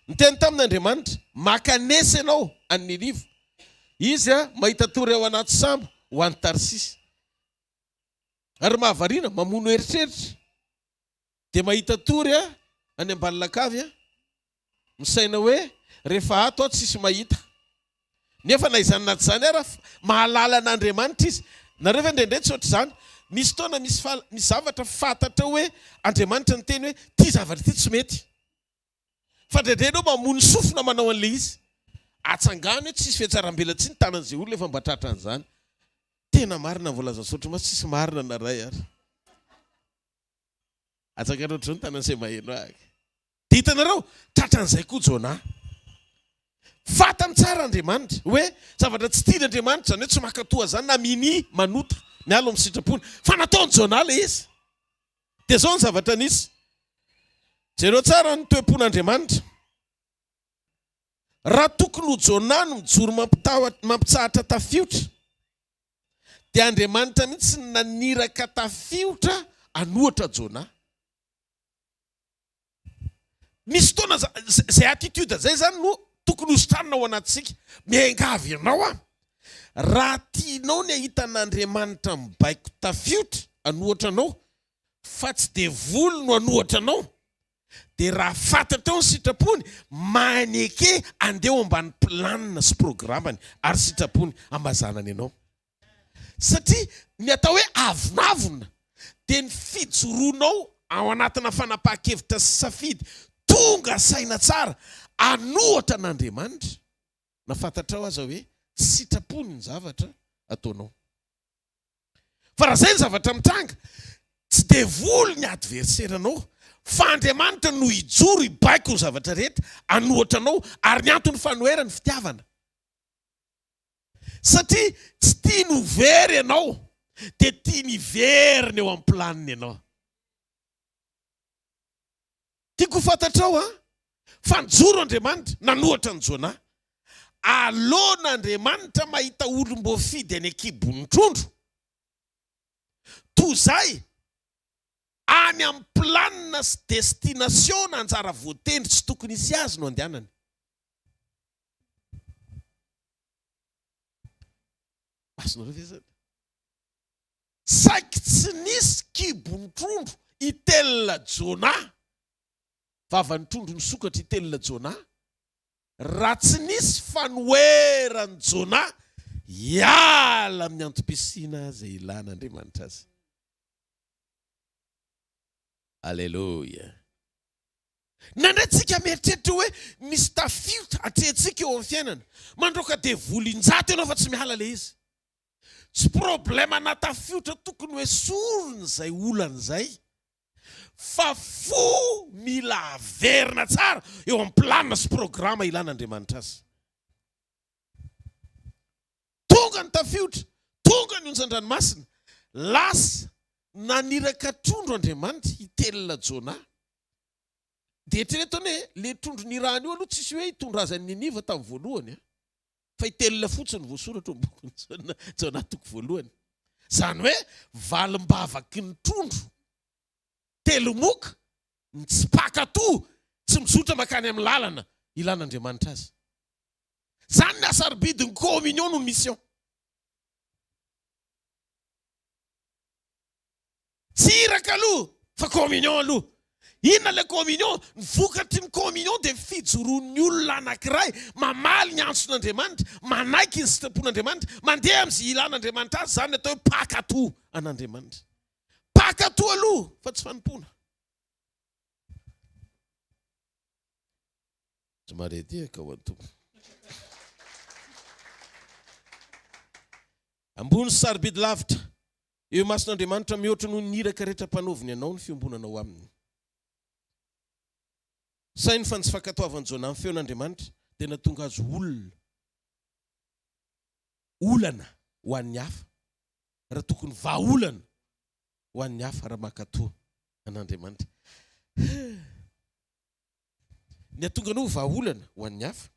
Niteny taminy Andriamanitra, Mankanesa ianao any Niniva. Izy an, mahita tory ao anaty sambo ho any Tarsisy. Ary mahavariana, mamono eritreritra. Dia mahita tory aho any ambany lakavy a, misaina hoe rehefa ato aho tsisy mahita. Nefa na izany na tsy izany ara mahalala an'Andriamanitra izy. Nareo ve indraindray tsy ohatr'izany? Misy fotoana misy misy zavatra fantatrao hoe Andriamanitra niteny hoe ity zavatra ity tsy mety. Fa indraindray ianao mamono sofina manao an'ilay izy. Atsangano hoe tsisy fihatsarambelatsihy ny tanan'izay olona efa mba tratran'izany. Tena marina ny voalazan'i Saotra Masina, tsisy marina na iray ary. Atsangano ohatr'izao ny tanan'i Sema maheno ahy. Dia hitanareo, tratran'izay koa Jonah. Fantany tsara Andriamanitra, hoe zavatra tsy tian'Andriamanitra izany hoe tsy mankatò an'izany na minia manota, miala ao amin'ny sitrapony. Fa nataon'i Jonah ilay izy. Dia izao ny zavatra nisy. Jereo tsara ny toe-pon'Andriamanitra. Raha tokony ho Jonah no mijoro mampitsahatra tafiotra, dia Andriamanitra mihitsy no naniraka tafiotra hanohatra Jonah. Misy fotoana izay attitude izay izany no tokony hositranina ao anatintsika. Miangavy anao aho, raha tianao ny hahita an'Andriamanitra mibaiko tafiotra hanohatra anao, fa tsy devoly no hanohatra anao, dia raha fantatrao ny sitrapony, maneke andeha ao ambany planina sy programany ary sitrapony hamazanany anao. Satria ny atao hoe avonavona dia ny fijoroanao ao anatina fanapahan-kevitra sy safidy tonga saina tsara hanohatra an'Andriamanitra na fantatrao aza hoe tsy sitrapony ny zavatra ataonao. Fa raha izay ny zavatra mitranga, tsy devoly ny adversaire-nao, fa Andriamanitra no hijoro hibaiko ny zavatra rehetra, hanohatra anao, ary ny antony fanoherany fitiavana. Satria tsy tiany ho very ianao, dia tiany hiverina eo amin'ny planiny ianao. Tiako ho fantatrao an, fa nijoro Andriamanitra, nanohatra an'i Jonah. Aleon'Andriamanitra mahita olom-boafidy any an-kibon'ny trondro, Toy izay, any amin'ny planina sy destination na anjara voatendry tsy tokony hisy azy no andehanany. Azonareo ve izany? Saiky tsy nisy kibon'ny trondro i Tel Jonah, vavan'ny trondro nisokatra i Tel Jonah, raha tsy nisy fanoheran'i Jonah hiala amin'ny antom-pisiana izay ilan'Andriamanitra azy. Aleloia! Indraindray tsika mieritreritra hoe misy tafiotra atrehintsika eo amin'ny fiainana. Mandroaka devoly injato ianao fa tsy miala ilay izy. Tsy problème ana tafiotra tokony ho esorina izay olana izay fa fo mila averina tsara eo amin'ny planina sy programa ilan'Andriamanitra azy. Tonga ny tafiotra, tonga ny onjan-dranomasina, lasa naniraka trondro Andriamanitra hitelina Jonah. Dia eritrereto anie, le trondro nirahana io aloha tsisy hoe hitondra azy any Niniva tamin'ny voalohany an. Fa hitelina fotsiny voasoratra ao amin'ny bokin'i Jona, Jona toko voalohany. Izany hoe valim-bavaky ny trondro, telomoka, ny tsy mpankatò, tsy mizotra mankany amin'ny lalana ilan'Andriamanitra azy. Izany ny hasarobidin'ny communion noho ny mission. Tsy iraka aloha fa communion aloha. Inona ilay communion? Ny vokatry ny communion dia fijoroan'ny olona anankiray mamaly ny antson'Andriamanitra, manaiky ny sitrapon'Andriamanitra, mandeha amin'izay ilan'Andriamanitra azy, izany ny atao hoe mpankatò an'Andriamanitra. Mpankatò aloha fa tsy fanompoana. Somary ety ka ho an'ny Tompo. Ambony sy sarobidy lavitra eo imason'Andriamanitra mihoatra noho ny iraka rehetra ampanaoviny anao ny fiombonanao aminy. Saino fa ny tsy fankatoavan'i Jonah ny feon'Andriamanitra dia nahatonga azy ho olona olana ho an'ny hafa, raha tokony vahaolana ho an'ny hafa raha mankatoa an'Andriamanitra. Ny hahatonga anao ho vahaolana ho an'ny hafa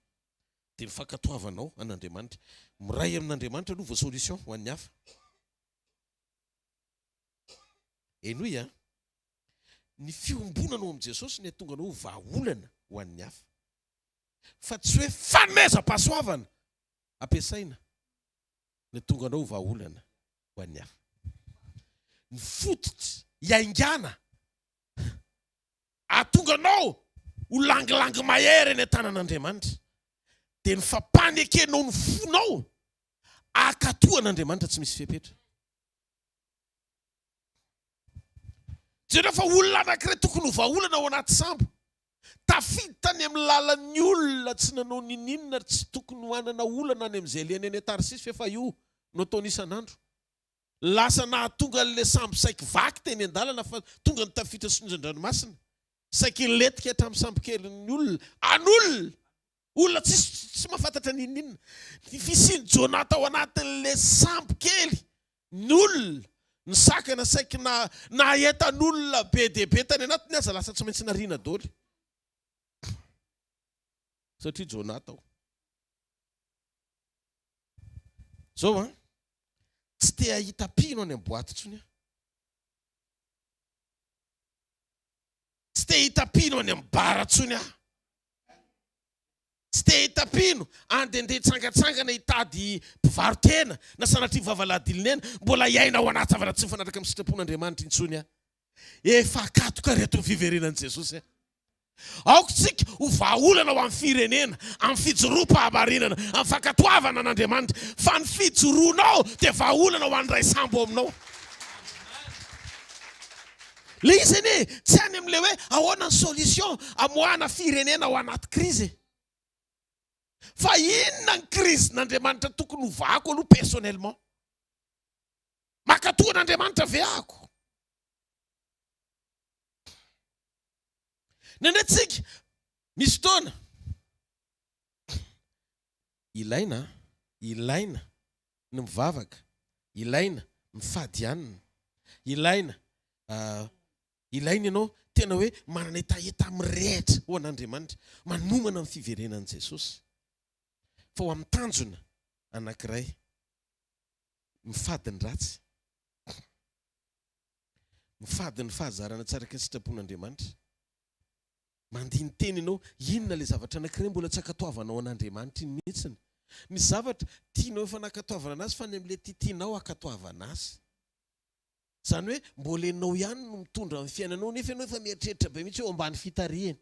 dia ny fankatoavanao an'Andriamanitra. Miray amin'Andriamanitra aloha vao solution ho an'ny hafa. Henoy an! Ny fiombonanao amin'i Jesosy ny hahatonga anao ho vahaolana ho an'ny hafa. Fa tsy hoe fanomezam-pahasoavana ampiasaina ny hahatonga anao ho vahaolana ho an'ny hafa. Ny fototra iaingàna Hahatonga anao ho langilangy mahery eny an-tanan'Andriamanitra, dia ny fampanekenao ny fonao hankatò an'Andriamanitra tsy misy fepetra. Jereo fa olona anankiray tokony ho vahaolana ao anaty sambo, tafiditra any amin'ny lalan'ny olona tsy nanao ninininona ary tsy tokony ho hanana olana any amin'izay alehany any Tarsisy f'efa io no ataony isan'andro. Lasa nahatonga an'ilay sambo saiky vaky teny an-dalana fa tonga ny tafiotra sy ny onjan-dranomasina. Saiky nilentika hatramin'ny sambokelin'ny olona. An'olona! Olona tsisy tsy mahafantatra n'inon'inona. Ny fisian'i Jonah tao anatin'ilay sambokely, ny olona, ny sakana saiky na nahaentan'olona be dia be tany anatiny aza lasa tsy maintsy nariana daholo. Satria Jonah tao. Zao an, tsy te hahita mpino any amin'ny boaty intsony aho. Tsy te hahita mpino any amin'ny bar intsony aho. Tsy te hahita mpino andehandeha hitsangantsangana hitady mpivaro-tena na sanatria vavaladilonena mbola hiaina ao anaty zavatra tsy mifanaraka amin'ny sitrapon'Andriamanitra intsony aho. Efa akatoka reto ny fiverenan'i Jesosy a! Aoka isika ho vahaolana ho an'ny firenena amin'ny fijoroam-pahamarinana, amin'ny fankatoavana an'Andriamanitra, fa ny fijoroanao dia vahaolana ho an'ny ray sambo aminao. Ilay izy anie tsy any amin'ilay hoe ahoana ny solution amoahana firenena ao anaty crise e! Fa inona ny crise-n'Andriamanitra tokony hovahako aloha personnellement? Mankatò an'Andriamanitra ve ako? Indraindray tsika misy fotoana ilaina ilaina ny mivavaka, ilaina mifady hanina, ilaina ilaina ianao tena hoe manana hetaheta mirehitra ho an'Andriamanitra, manomana ny fiverenan'i Jesosy. Fa ho amin'ny tanjona anankiray. Mifady ny ratsy. Mifady ny fahazarana tsy araka ny sitrapon'Andriamanitra. Mandini-tena ianao, inona ilay zavatra anankiray mbola tsy ankatoavanao an'Andriamanitra iny mihitsiny? Misy zavatra tianao efa nankatoavana anazy fa any amin'ilay tiatianao hankatoavana azy. Izany hoe mbola ianao ihany no mitondra ny fiainanao nefa ianao efa mieritreritra be mihitsy hoe eo ambany fitarihany.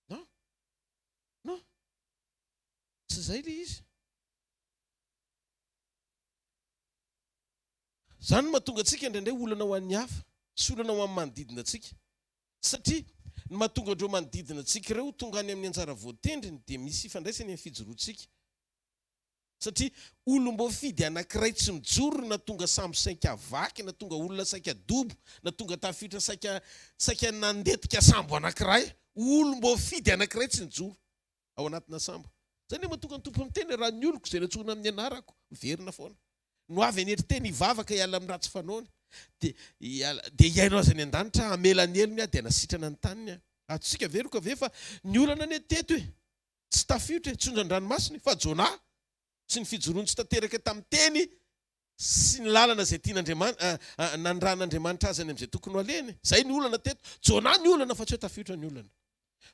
Non. Non. Tsy izay ilay izy. Izany no mahatonga antsika indraindray olana ho an'ny hafa sy olana ho an'ny manodidina antsika. Satria ny mahatonga an'ireo manodidina antsika ireo ho tonga any amin'ny anjara voatendriny dia misy ifandraisany amin'ny fijoroantsika. Satria olom-boafidy anankiray tsy mijoro no nahatonga sambo saika vaky, nahatonga olona saika dobo, nahatonga tafiotra saika saika nandetika sambo anankiray. Olom-boafidy anankiray tsy nijoro. ao anatina sambo. Zay anie mahatonga ny Tompo miteny hoe raha ny oloko izay nantsoina amin'ny anarako, miverina foana, no avy hanetry tena hivavaka hiala amin'ny ratsy fanaony, dia hiala, dia hihaino azy any an-danitra aho, hamela ny helony aho, dia hanasitrana ny taniny aho. Azontsika ve roka ve fa ny olana anie teto e, tsy tafiotra e, tsy onjan-dranomasina e, fa Jonah sy ny fijoroany tsy tanteraka tamin'ny teny sy ny lalana izay tian'Andriamanitra, nanirahan'Andriamanitra azy any amin'izay tokony ho alehany. Izay ny olana teto. Jonah ny olana fa tsy hoe tafiotra ny olana.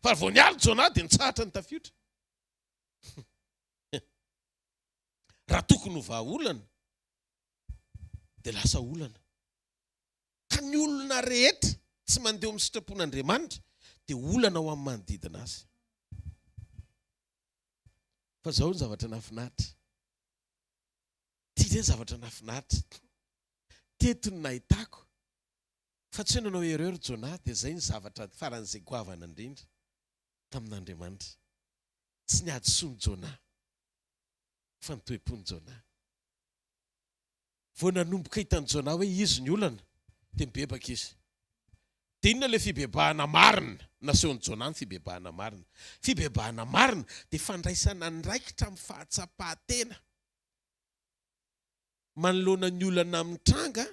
Fa vao niala Jonah dia nitsahatra ny tafiotra. Raha tokony ho vahaolana dia lasa olana. Ka ny olona rehetra tsy mandeha amin'ny sitrapon'Andriamanitra dia olana ho amin'ny manodidina azy. Fa izao ny zavatra nahafinaritra. Ity indray ny zavatra nahafinaritra. Teto no nahitako fa tsy hoe nanao erreur Jonah dia izay ny zavatra faran'izay goavana indrindra tamin'Andriamanitra. Tsy ny hadisoan'i Jonah fa ny toe-pon'i Jonah. Vao nanomboka hitan'i Jonah hoe izy ny olana dia nibebaka izy. Dia inona ilay fibebahana marina? Nasehon'i Jonah ny fibebahana marina. Fibebahana marina dia fandraisana andraikitra amin'ny fahatsapan-tena. Manoloana ny olana mitranga,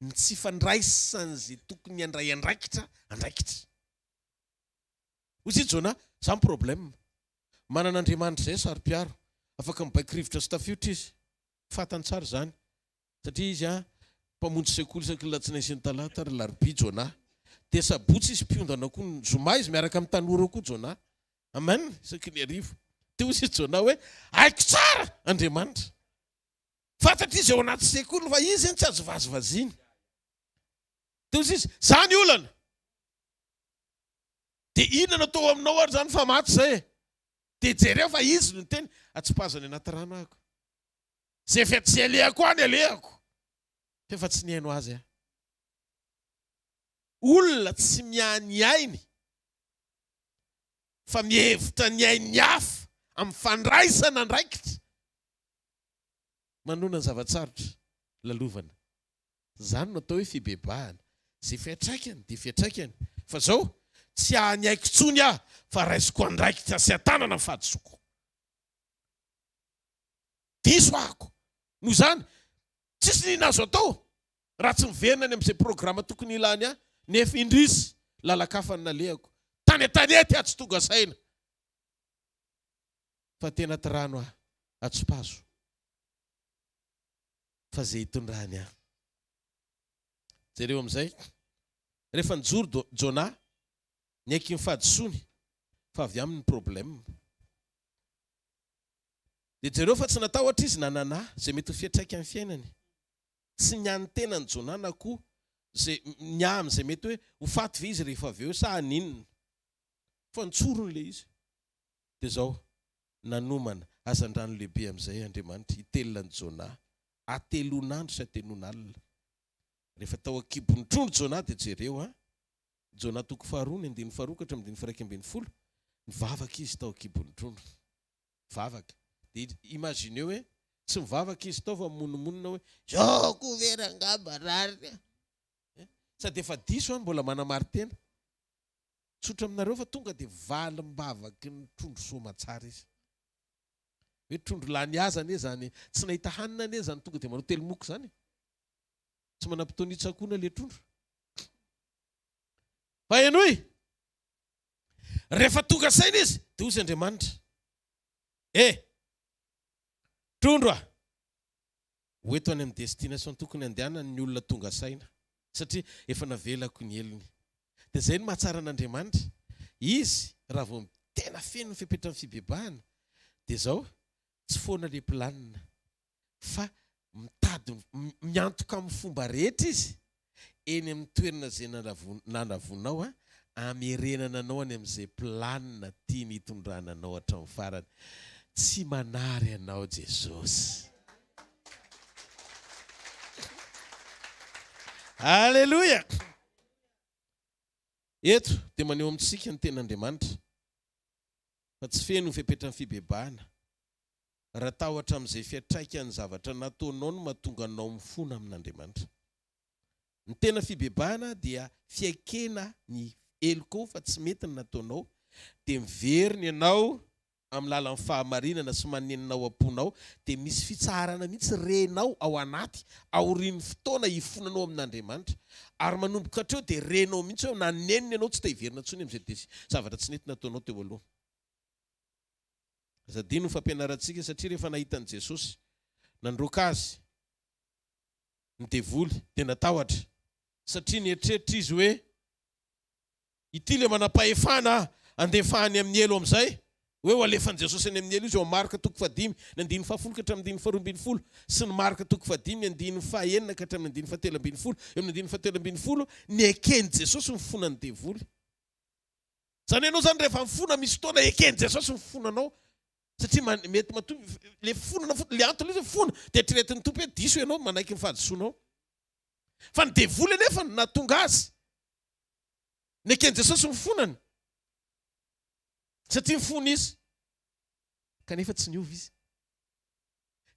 ny tsy fandraisan'izay tokony handray andraikitra, andraikitra. Hoy izy Jonah, za ny problème. Manana Andriamanitra izay saro-piaro. Afaka mibaiko rivotra sy tafiotra izy. Fantany tsara izany. Satria izy an, mpamonjy sekoly isaky ny latsinainy sy ny talata ary larobia Jonah. Dia sabotsy izy mpiondana koa, ny zoma izy miaraka amin'ny tanora koa Jonah. Amen, isaky ny hariva. Dia hoy izy Jonah hoe, haiko tsara Andriamanitra. Fantatry izy ao anaty sekoly fa izy tsy azo vazivaziana. Dia hoy izy, za ny olana. Dia inona no atao aminao ary zany fa maty zay e. Dia jereo fa izy no niteny, atsipazo any anaty rano ahako. Zay efa tsy alehako any alehako. Fa efa tsy nihaino azy aho. Olona tsy miahy ny ainy fa mihevitra ny ain'ny hafa amin'ny fandraisana andraikitra manoloana ny zava-tsarotra lalovana. Izany no atao hoe fibebahana. Izay fiantraikany dia fiantraikany. Fa izao, tsy ahy ny aiko intsony aho fa raisiko andraikitra sy an-tanana ny fahadisoako. Diso ahako. Noho izany, tsisy n'inona azo atao raha tsy miverina any amin'izay programa tokony hilany ahy, nefa indrisy, lalan-kafa no nalehako. Tany an-tanety aho tsy tonga saina fa tena anaty rano aho, atsipazo fa izay hitondrany ahy. Jereo amin'izay, rehefa nijoro Jonah, niaiky ny fahadisoany fa avy aminy ny problème. Dia jereo fa tsy natahotra izy na nanahy izay mety ho fiantraikan'ny fiainany. Tsy ny an'ny tenany Jonah na koa izay ny amin'izay mety hoe ho faty ve izy rehefa avy eo sa haninona. Fa notsoriny ilay izy. Dia izao, nanomana hazandrano lehibe amin'izay Andriamanitra hitelina an'i Jonah hatelon'andro sy hatelon'alina. Rehefa tao an-kibon'ny trondro Jonah dia jereo an! Jonah toko faharoa ny andininy faharoa ka hatramin'ny andininy faha-11, nivavaka izy tao an-kibon'ny trondro. Mivavaka. Dia imagineo hoe tsy mivavaka izy tao fa mimonomonona hoe zao koa ve rangaha mba rariny a! Eh? Sady efa diso an, mbola manamari-tena. Tsotra aminareo fa tonga dia valim-bavaky ny trondro soamatsara izy. Hoe trondro lany haza anie izany, tsy nahita hanina anie izany tonga dia manao telimoka izany e. Tsy manam-potoana hitsakoana ilay trondro. Fa henoy! Rehefa tonga saina izy, dia hozy Andriamanitra, E! Trondro a! Ho eto any amin'ny destination tokony handehanany ny olona tonga saina satria efa navelako ny helony. Dia izay no mahatsara an'Andriamanitra. Izy raha vao tena feno ny fepetran'ny fibebahana dia izao, tsy foana ilay planina fa mitady miantoka amin'ny fomba rehetra izy eny amin'ny toerana izay nanavonao hamerenana anao any amin'izay planina tiany hitondrana anao hatramin'ny farany. Tsy manary anao Jesosy. Aleloia! Eto dia maneho amintsika ny tenin'Andriamanitra fa tsy feno ny fepetran'ny fibebahana raha tahotra amin'izay fiantraikan'ny zavatra nataonao no mahatonga anao mifona amin'Andriamanitra. Ny tena fibebahana dia fiaikena ny helokao fa tsy mety ny nataonao, dia miverina ianao amin'ny lalan'ny fahamarinana sy manenina ao am-ponao, dia misy fitsaharana mihitsy renao ao anaty aorian'ny fotoana hifonanao amin'Andriamanitra. Ary manomboka hatreo dia renao mihitsy hoe nanenina ianao tsy te hiverina intsony amin'izay zavatra tsy nety nataonao teo aloha. Aza adino ny fampianarantsika satria rehefa nahita an'i Jesosy nandroaka azy ny devoly dia natahotra satria nieritreritra izy hoe ity ilay manam-pahefana andefa any amin'ny helo amin'izay hoe ho alefan'i Jesosy any amin'ny helo izy ao Marka toko fahadimy ny andininy fahafolo ka hatramin'ny andininy faharoa ambin'ny folo sy ny Marka toko fahadimy ny andininy fahenina ka hatramin'ny andininy fahatelo ambin'ny folo. Eo amin'ny andininy fahatelo ambin'ny folo neken'i Jesosy ny fonan'ny devoly. Zany ianao zany rehefa mifona misy fotoana eken'i Jesosy ny fonanao satria mety matoa le fonana fotsiny le antony izy fona dia eritreretin'ny Tompo hoe diso ianao manaiky ny fahadisoanao. Fa ny devoly anefa no nahatonga azy neken'i Jesosy ny fonany satria mifona izy kanefa tsy niova izy.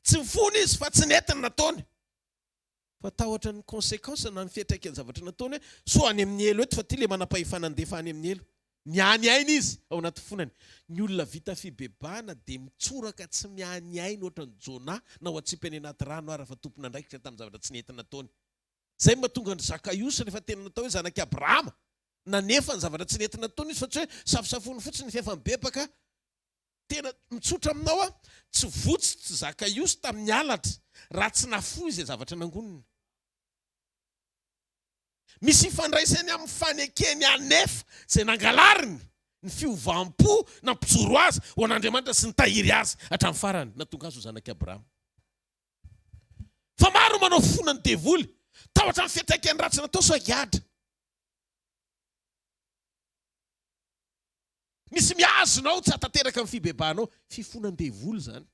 Tsy mifona izy fa tsy nety ny nataony. Fa tahotra ny consequence na ny fiantraikan'ny zavatra nataony hoe sao any amin'ny helo eto fa ty le manam-pahefana andefa any amin'ny helo. Miany aina izy ao anaty fonany. Ny olona vita fibebahana dia mitsoraka tsy miany aina ohatran'i Jonah na ho atsipy any anaty rano ara fa tompon'andraikitra tamin'ny zavatra tsy nety nataony. Izay no mahatonga an-dry Zakaiosy rehefa tena natao hoe zanak'i Abrahama nanefa ny zavatra tsy nety nataony izy fa tsy hoe safosafoiny fotsiny ny f'efa mibebaka. Tena mitsotra aminao aho, tsy votsy tsy Zakaiosy tamin'ny halatra raha tsy nafoy izay zavatra nangoniny. Misy ifandraisany amin'ny fanekeny hanefa izay nangalariny ny fiovam-po nampijoro azy ho an'Andriamanitra sy nitahiry azy hatramin'ny farany, nahatonga azy ho zanak'i Abrahama. Fa maro manao fona ny devoly, tahotra ny fiantraikany ratsy natao sao higadra. Misy mihazona ao tsy hahatanteraka ny fibebahanao. Fifonan-devoly izany.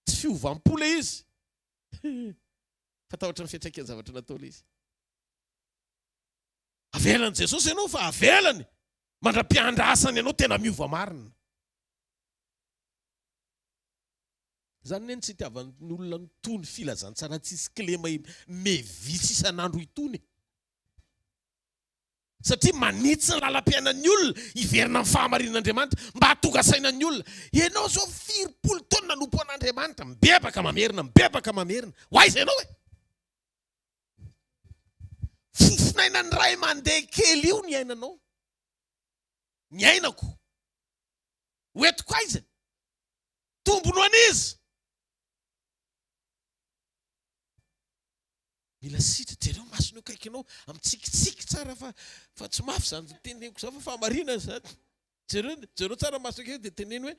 Tsy fiovam-po ilay izy. Fa tahotra ny fiantraikan'ny zavatra natao ilay izy. Avelan'i Jesosy ianao fa avelany mandra-piandrasany anao tena miova marina. Izany anie no tsy itiavan'ny olona an'itony filazantsara tsisy kilema mevisy isan'andro itony e. Satria manitsy ny lalam-piainan'ny olona hiverina amin'ny fahamarinan'Andriamanitra, mba hahatonga saina ny olona. Ianao izao firy-polo taona nanompo an'Andriamanitra, mibebaka mamerina, mibebaka mamerina. Ho aiza ianao e? Fofonainan'ny ray aman-dreny kely io ny ainanao. Ny ainako. Ho entiko aiza? Tombony ho an'iza? Mila sitra, jereo masony eo akaikinao, mitsikitsiky tsara fa fa tsy mafy izany teneniko izany fa fahamarinana izany. Jereo, jereo tsara masony akaiky dia teneno hoe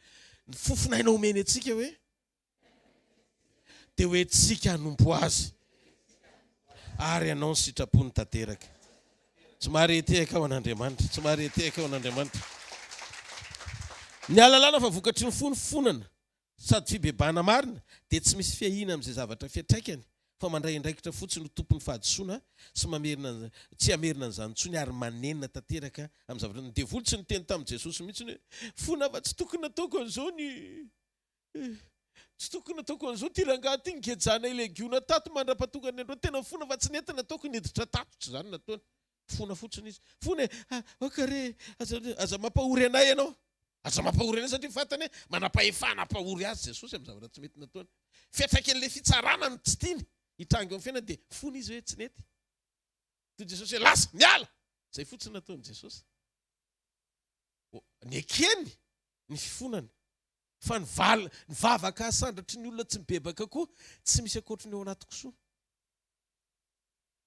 ny fofon'aina omeny antsika hoe dia hoe tsika hanompo azy ary hanao ny sitrapony tanteraka. Tsy mahare tehaka ho an'Andriamanitra, tsy mahare tehaka ho an'Andriamanitra. Ny ahalalana fa vokatry ny fo ny fonana Sady fibebahana marina dia tsy misy fiahiana amin'izay zavatra fiantraikany fa mandray andraikitra fotsiny ho tompon'ny fahadisoana sy mamerina tsy hamerina an'izany intsony ary manenina tanteraka amin'ny zavatra Ny devoly tsy niteny tamin'i Jesosy mihitsy hoe fona fa tsy tokony nataoko an'izao ny tsy tokony nataoko an'izao ity rangahy ity nigejana ilay legiona tato mandra-pahatonga ny androany tena fona fa tsy nety nataoko niditra tato tsy izany nataony Fona fotsiny izy. Fona e! Ah, ok re, aza, aza mampahory anay ianao. Aza mampahory anay satria fantany hoe manam-pahefana hampahory azy Jesosy amin'ny zavatra tsy mety nataony. Fiantraikan'ilay fitsarana no tsy tiany hitranga eo amin'ny fiainany dia fona izy hoe tsy nety. Toy Jesosy hoe lasa, miala! Izay fotsiny nataon'i Jesosy. Nekeny ny fifonany. Fa ny val, ny vavaka asandratry ny olona tsy mibebaka koa tsy misy ankoatry ny ao anaty kisoa.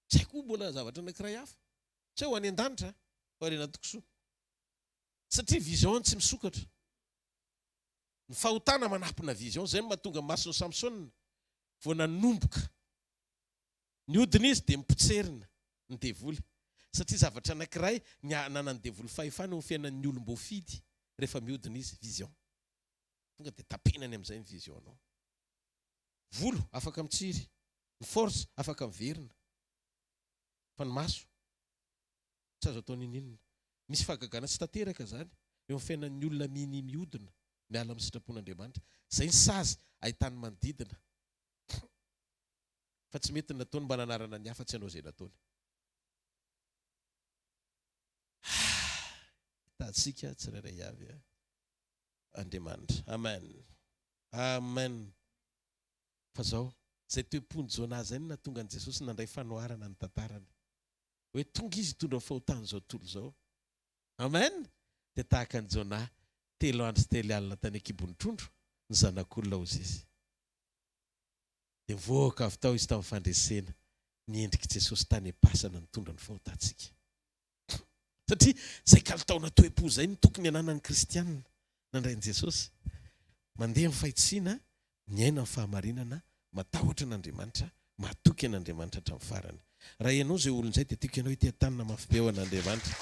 Izay koa mbola zavatra anankiray hafa. Tsy hoe ho any an-danitra fa any anaty kisoa. Satria vision tsy misokatra. Ny fahotana manapina vision. Izay no mahatonga ny mason'i Samsona vao nanomboka nihodina izy dia mipotserina ny devoly. Satria zavatra anankiray ny ananan'ny devoly fahefana eo amin'ny fiainan'ny olom-boafidy rehefa mihodina izy, vision. Tonga dia tapenany amin'izay ny vision-nao. Volo afaka mitsiry, ny force afaka miverina, fa ny maso tsy azo atao n'inon'inona. Misy fahagagana tsy tanteraka izany eo amin'ny fiainan'ny olona minia mihodina miala amin'ny sitrapon'Andriamanitra. Izay ny sazy ahitan'ny manodidina fa tsy mety ny nataony mba nanarana ny hafa tsy hanao izay nataony. Hitantsika tsirairay avy Andriamanitra. Amen. Amen. Fa zao, izay toe-pon'i Jonah izay no nahatonga an'i Jesosy nandray fanoharana ny tantarany. Hoe tonga izy hitondra ny fahotan'izao tontolo izao. Amen! Dia tahaka an'i Jonah, telo andro sy telo alina tany an-kibon'ny trondro, ny Zanak'olona hozy izy. Dia nivoaka avy tao izy tamin'ny fandresena ny endrik'i Jesosy tany am-pasana nitondra ny fahotantsika. Satria izay kalitaona toe-po izay no tokony hananan'ny kristiana nandray an'i Jesosy. Mandeha amin'ny fahitsiana, miaina amin'ny fahamarinana, matahotra an'Andriamanitra, matoky an'Andriamanitra hatramin'ny farany. Raha ianao izay olona izay dia tiako ianao hiteha-tanana mafy be ho an'Andriamanitra.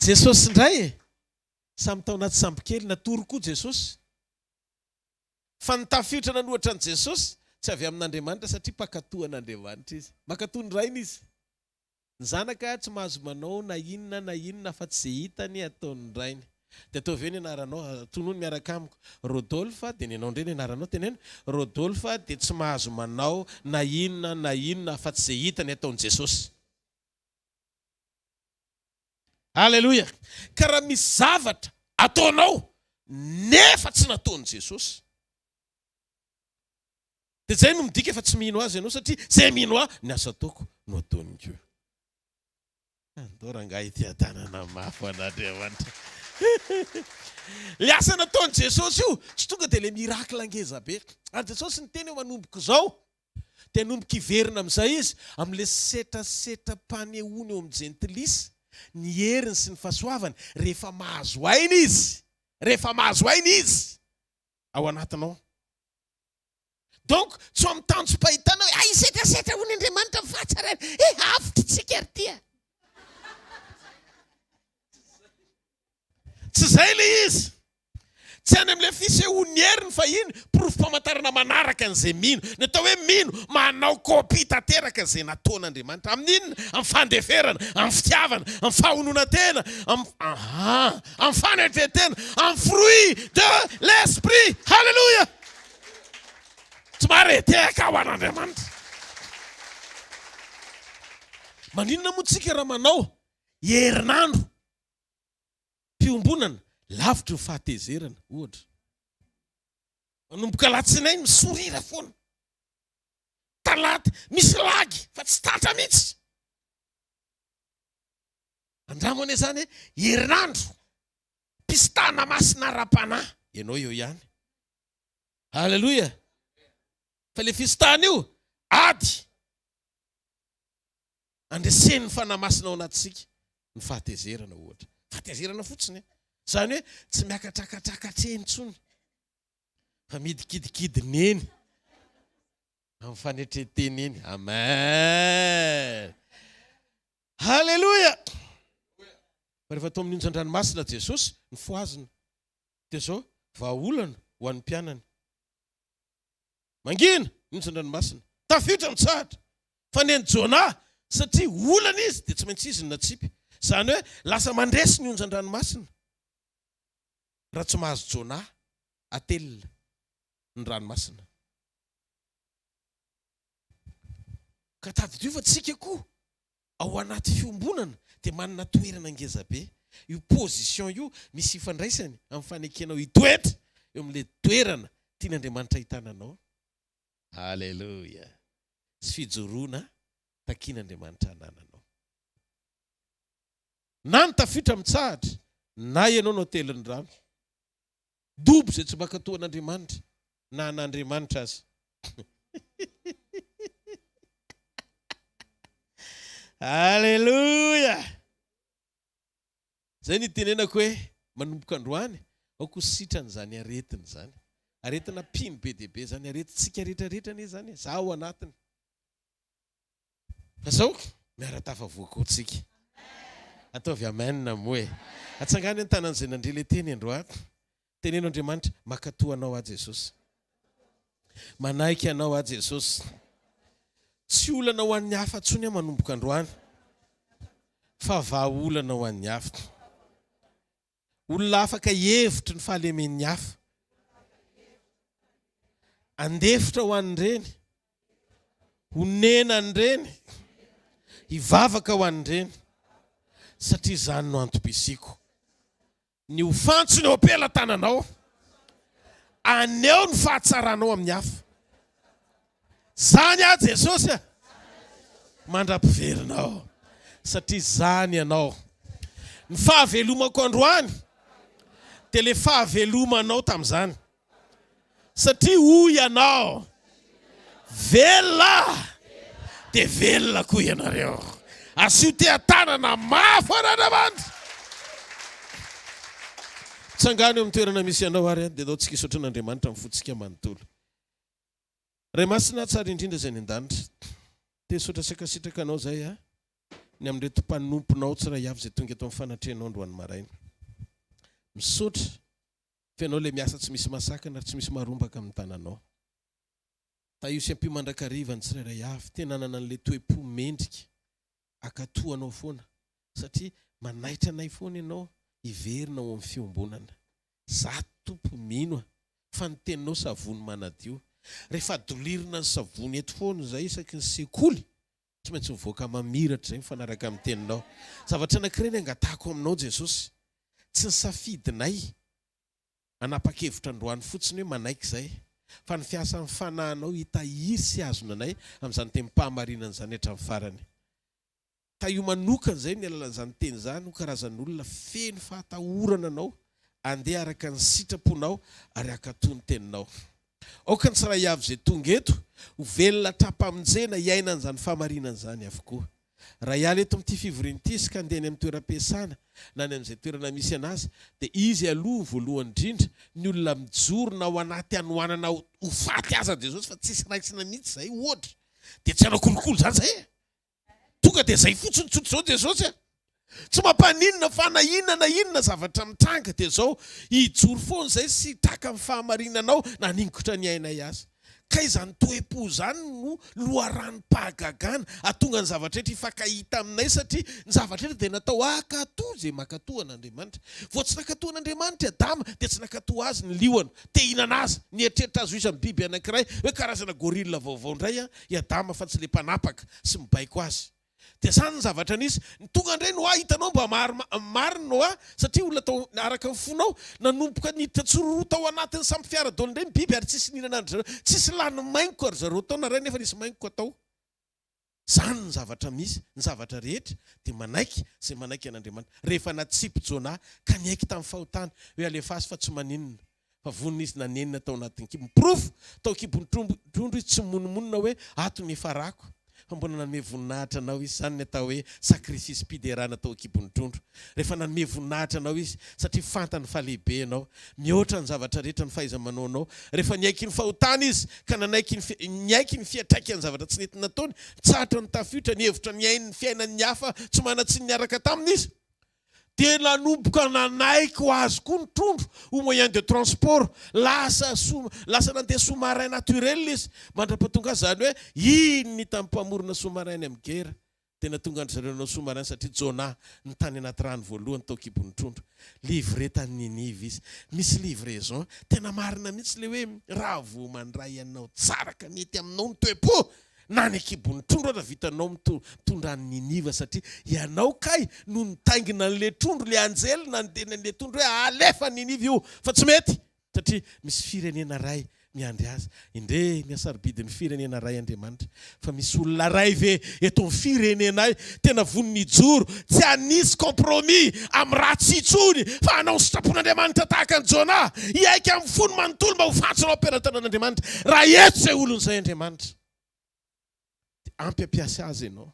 Jesosy indray e! Samy tao anaty sambokely, natory koa Jesosy. Fa ny tafiotra nanohatra an'i Jesosy tsy avy amin'Andriamanitra satria mpankatò an'Andriamanitra izy. Mankatò ny Rainy izy. Ny Zanaka tsy mahazo manao na inona na inona afa-tsy izay hitany ataon'ny Rainy. Dia ataovy eo ny anaranao, tonony miaraka amiko. Rodolphe, dia ny anao indray ny anaranao, teneno. Rodolphe dia tsy mahazo manao na inona na inona afa-tsy izay hitany ataon'i Jesosy. Aleloia! Ka raha misy zavatra ataonao nefa tsy nataon'i Jesosy, dia izay no midika fa tsy mino Azy ianao satria izay mino Ahy, ny asa ataoko no ataony koa. Andao rangahy ity adanana mafy ho an'Andriamanitra. Ilay asa nataon'i Jesosy io, tsy tonga dia ilay miracle ngeza be. Ary Jesosy niteny hoe manomboka izao, Dia hanomboka hiverina amin'izay izy, amin'ilay setrasetram-panehoany eo amin'ny jentilisa, ny heriny sy ny fahasoavany, rehefa mahazo aina izy, rehefa mahazo aina izy ao anatinao. Donc, tsy ho amin'ny tanjom-pahitana hoe, hay hisetrasetra hono Andriamanitra ny fahatsarany, eh, avotra isika ry ty a! Tsy izay ilay izy. Tsy any amin'ilay fisehoan'ny heriny fahiny, porofom-pamantarana manaraka an'izay mino. Ny atao hoe mino, manao kopia tanteraka izay nataon'Andriamanitra. Amin'ny inona? Amin'ny fandeferana, amin'ny fitiavana, amin'ny fahononan-tena, amin'ny, aha, amin'ny fanetren-tena, amin'ny fruit de l'esprit. Haleloia! Tsy maretehaka ho an'Andriamanitra. Maninona moa tsika raha manao herinandro Fiombonana, lavitry ny fahatezerana, ohatra. Manomboka alatsinainy, misorira foana. Talata, misy lagy fa tsy tratra mihitsy. Andramo anie izany e, herinandro, pisitana masina ara-panahy, ianao eo ihany. Haleloia! Fa ilay fisitana io, ady. Andresen'ny Fanahy Masina ao anatintsika ny fahatezerana, ohatra. Fahatezerana fotsiny e. Izany hoe tsy miakatrakatrakatra eny intsony, fa midikidikidina eny amin'ny fanetren-tena eny. Amen. Haleloia! Fa rehefa tao amin'ny onjan-dranomasina Jesosy, nifohazina. Dia izao, vahaolana ho an'ny mpianany. Mangina ny onjan-dranomasina. Tafiotra mitsahatra. Fa nen'i Jonah, satria olana izy, dia tsy maintsy izy no natsipy. Izany hoe lasa mandresy ny onjan-dranomasina raha tsy mahazo Jonah atelina ny ranomasina. Ka tadidio fa tsika koa ao anaty fiombonana dia manana toerana ngeza be. Io position io misy ifandraisany amin'ny fanekenao hitoetra eo amin'ilay toerana tian'Andriamanitra ahitana anao. Alléluia! Sy fijoroana takian'Andriamanitra anananao. Na ny tafiotra mitsahatra, Na ianao no atelin'ny rano. Dobo izay tsy mankatò an'Andriamanitra, na an'Andriamanitra aza. Aleloia! Izay no itenenako hoe manomboka androany, aoka ho sitrana izany aretina izany. Aretina mpino be dia be izany, aretintsika rehetra rehetra anie izany e, za ao anatiny. Fa zao, miara-tafavoaka ao tsika. Ataovy amen moa e. Atsangano ny tanan'izay nandre ilay teny androany. Teneno Andriamanitra, mankatò anao aho Jesosy. Manaiky anao aho Jesosy. Tsy olana ho an'ny hafa intsony aho manomboka androany, fa vahaolana ho an'ny hafa. Olona afaka hihevitry ny fahalemen'ny hafa. Handefitra ho an'ireny. Honena an'ireny. Hivavaka ho an'ireny. Satria izany no antom-pisiako. Ny ho fantsona eo am-pelatananao. Haneho ny fahatsaranao amin'ny hafa. Zany aho Jesosy a! Mandra-piverinao. Satria zany ianao. Ny fahavelomako androany dia le fahavelomanao tamin'izany. Satria hoy ianao, Velona aho, dia velona koa ianareo. Asio teha-tanana mafy an'Andriamanitra. Tsangano eo amin'ny toerana misy anao ary dia ndao tsika hisaotra an'Andriamanitra amin'ny fontsika manontolo. Ray Masina tsara indrindra izay any an-danitra, te hisaotra sy hankasitraka Anao izahay a, ny amin'ireto mpanomponao tsiray avy izay tonga eto amin'ny fanatrehanao androany maraina. Misaotra fa Ianao ilay miasa tsy misy mahasakana ary tsy misy maharombaka amin'ny tananao. Tahio sy ampio mandrakariva ny tsirairay avy tena hanana an'ilay toe-po mendrika hankatò Anao foana satria manaitra anay foana Ianao hiverina ao amin'ny fiombonana. Za Tompo mino a! Fa ny teninao savony manadio. Rehefa dolirina ny savony eto foana izay isaky ny sekoly, tsy maintsy mivoaka mamiratra izay mifanaraka amin'ny teninao. Zavatra anankiray ny angatahako aminao Jesosy, tsy ny safidinay hanapa-kevitra androany fotsiny hoe manaiky izay, fa ny fiasan'ny Fanahinao hitahiry sy hihazona anay amin'izany tenim-pahamarinana izany hatramin'ny farany. Tahio manokana izay ny alalan'izany teny izany ho karazan'olona feno fahatahorana Anao, handeha araka ny sitraponao ary hankatò ny teninao. Aoka ny tsiray avy izay tonga eto ho velona hatrampamonjena hiaina an'izany fahamarinana izany avokoa. Raha hiala eto amin'ity fivoriana ity izy ka handeha any amin'ny toeram-piasana na any amin'izay toerana misy an'azy dia izy aloha voalohany indrindra ny olona mijoro na ao anaty hanoanana ho faty aza Jesosy fa tsisy raisina mihitsy izay ohatra dia tsy hanao kolikoly izany izay e! Tonga dia zay fotsiny tsotra izao Jesosy a! Tsy mampaninona fa na inona na inona zavatra mitranga dia zao hijoro foana izay sy hitraka amin'ny fahamarinanao na haningotra ny ainay aza. Kay izany toe-po izany no loharanom-pahagagana hahatonga ny zavatra rehetra hifankahita aminay satria ny zavatra rehetra dia natao hankatò izay mankatò an'Andriamanitra. Vao tsy nankatò an'Andriamanitra i Adama dia tsy nankatò azy ny liona. Te hihinana azy, nieritreritra azy ho isan'ny biby anankiray hoe karazana gorille vaovao indray i Adama fa tsy ilay mpanapaka sy mibaiko azy. Dia izany ny zavatra nisy. Ny tonga indray Noa, hitanao mba marina Noa, satria olona tao araka ny fonao, nanomboka niditra tsiroroa tao anatin'ny sambo fiara daholo indray ny biby ary tsisy nihinana an-dry zareo, tsisy lany maingoka ry zareo tao na iray nefa nisy maingoka tao. Izany ny zavatra misy, ny zavatra rehetra dia manaiky izay manaiky an'Andriamanitra. Rehefa natsipy Jonah ka niaiky tamin'ny fahotany hoe alefaso fa tsy maninona, fa vonona izy nanenina tao anatin'ny kibony. Porofo, tao an-kibon'ny trondro izy tsy mimonomonona hoe ato ny hiafarako, fa mbola nanome voninahitra anao izy. Izany ny atao hoe sakrifisim-piderana tao an-kibon'ny trondro. Rehefa nanome voninahitra anao izy, satria fantany fa lehibe ianao, mihoatra ny zavatra rehetra ny fahaiza-manaonao. Rehefa niaiky ny fahotany izy, ka nanaiky ny niaiky ny fiantraikan'ny zavatra tsy nety nataony, nitsahatra ny tafiotra, nihevitra ny hain'ny fiainan'ny hafa tsy manan-tsiny niaraka taminy izy, Dia nanomboka nanaiky ho azy koa ny trondro ho moyen de transport. Lasa sous, lasa nandeha sous marin naturel izy mandra-pahatonga azy, izany hoe iny ny hitan'ny mpamorona sous marin any amin'ny guerre. Dia nahatonga an-dry zareo nanao sous marin satria Jonah no tany anaty rano voalohany tao an-kibon'ny trondro. Livré tany Ninive izy. Misy livraison. Tena marina mihitsy ilay hoe raha vao mandray anao tsara ka mety aminao ny toe-po Na any an-kibon'ny trondro aza vitanao mitondra an'i Niniva satria ianao kay no nitaingina an'ilay trondro, ilay anjely nandeha an'ilay trondro hoe alefa Niniva io fa tsy mety satria misy firenena iray Miandry azy. Indre ny hasarobidin'ny firenena ray Andriamanitra. Fa misy olona ray ve eto amin'ny firenenay tena vonona hijoro, tsy hanisy compromis amin'ny ratsy intsony fa hanao ny sitrapon'Andriamanitra tahaka an'i Jonah, hiaiky amin'ny fony manontolo mba ho fantsona ao am-pelatanan'Andriamanitra. Raha eto izay olona izay Andriamanitra, dia ampy hampiasa azy ianao.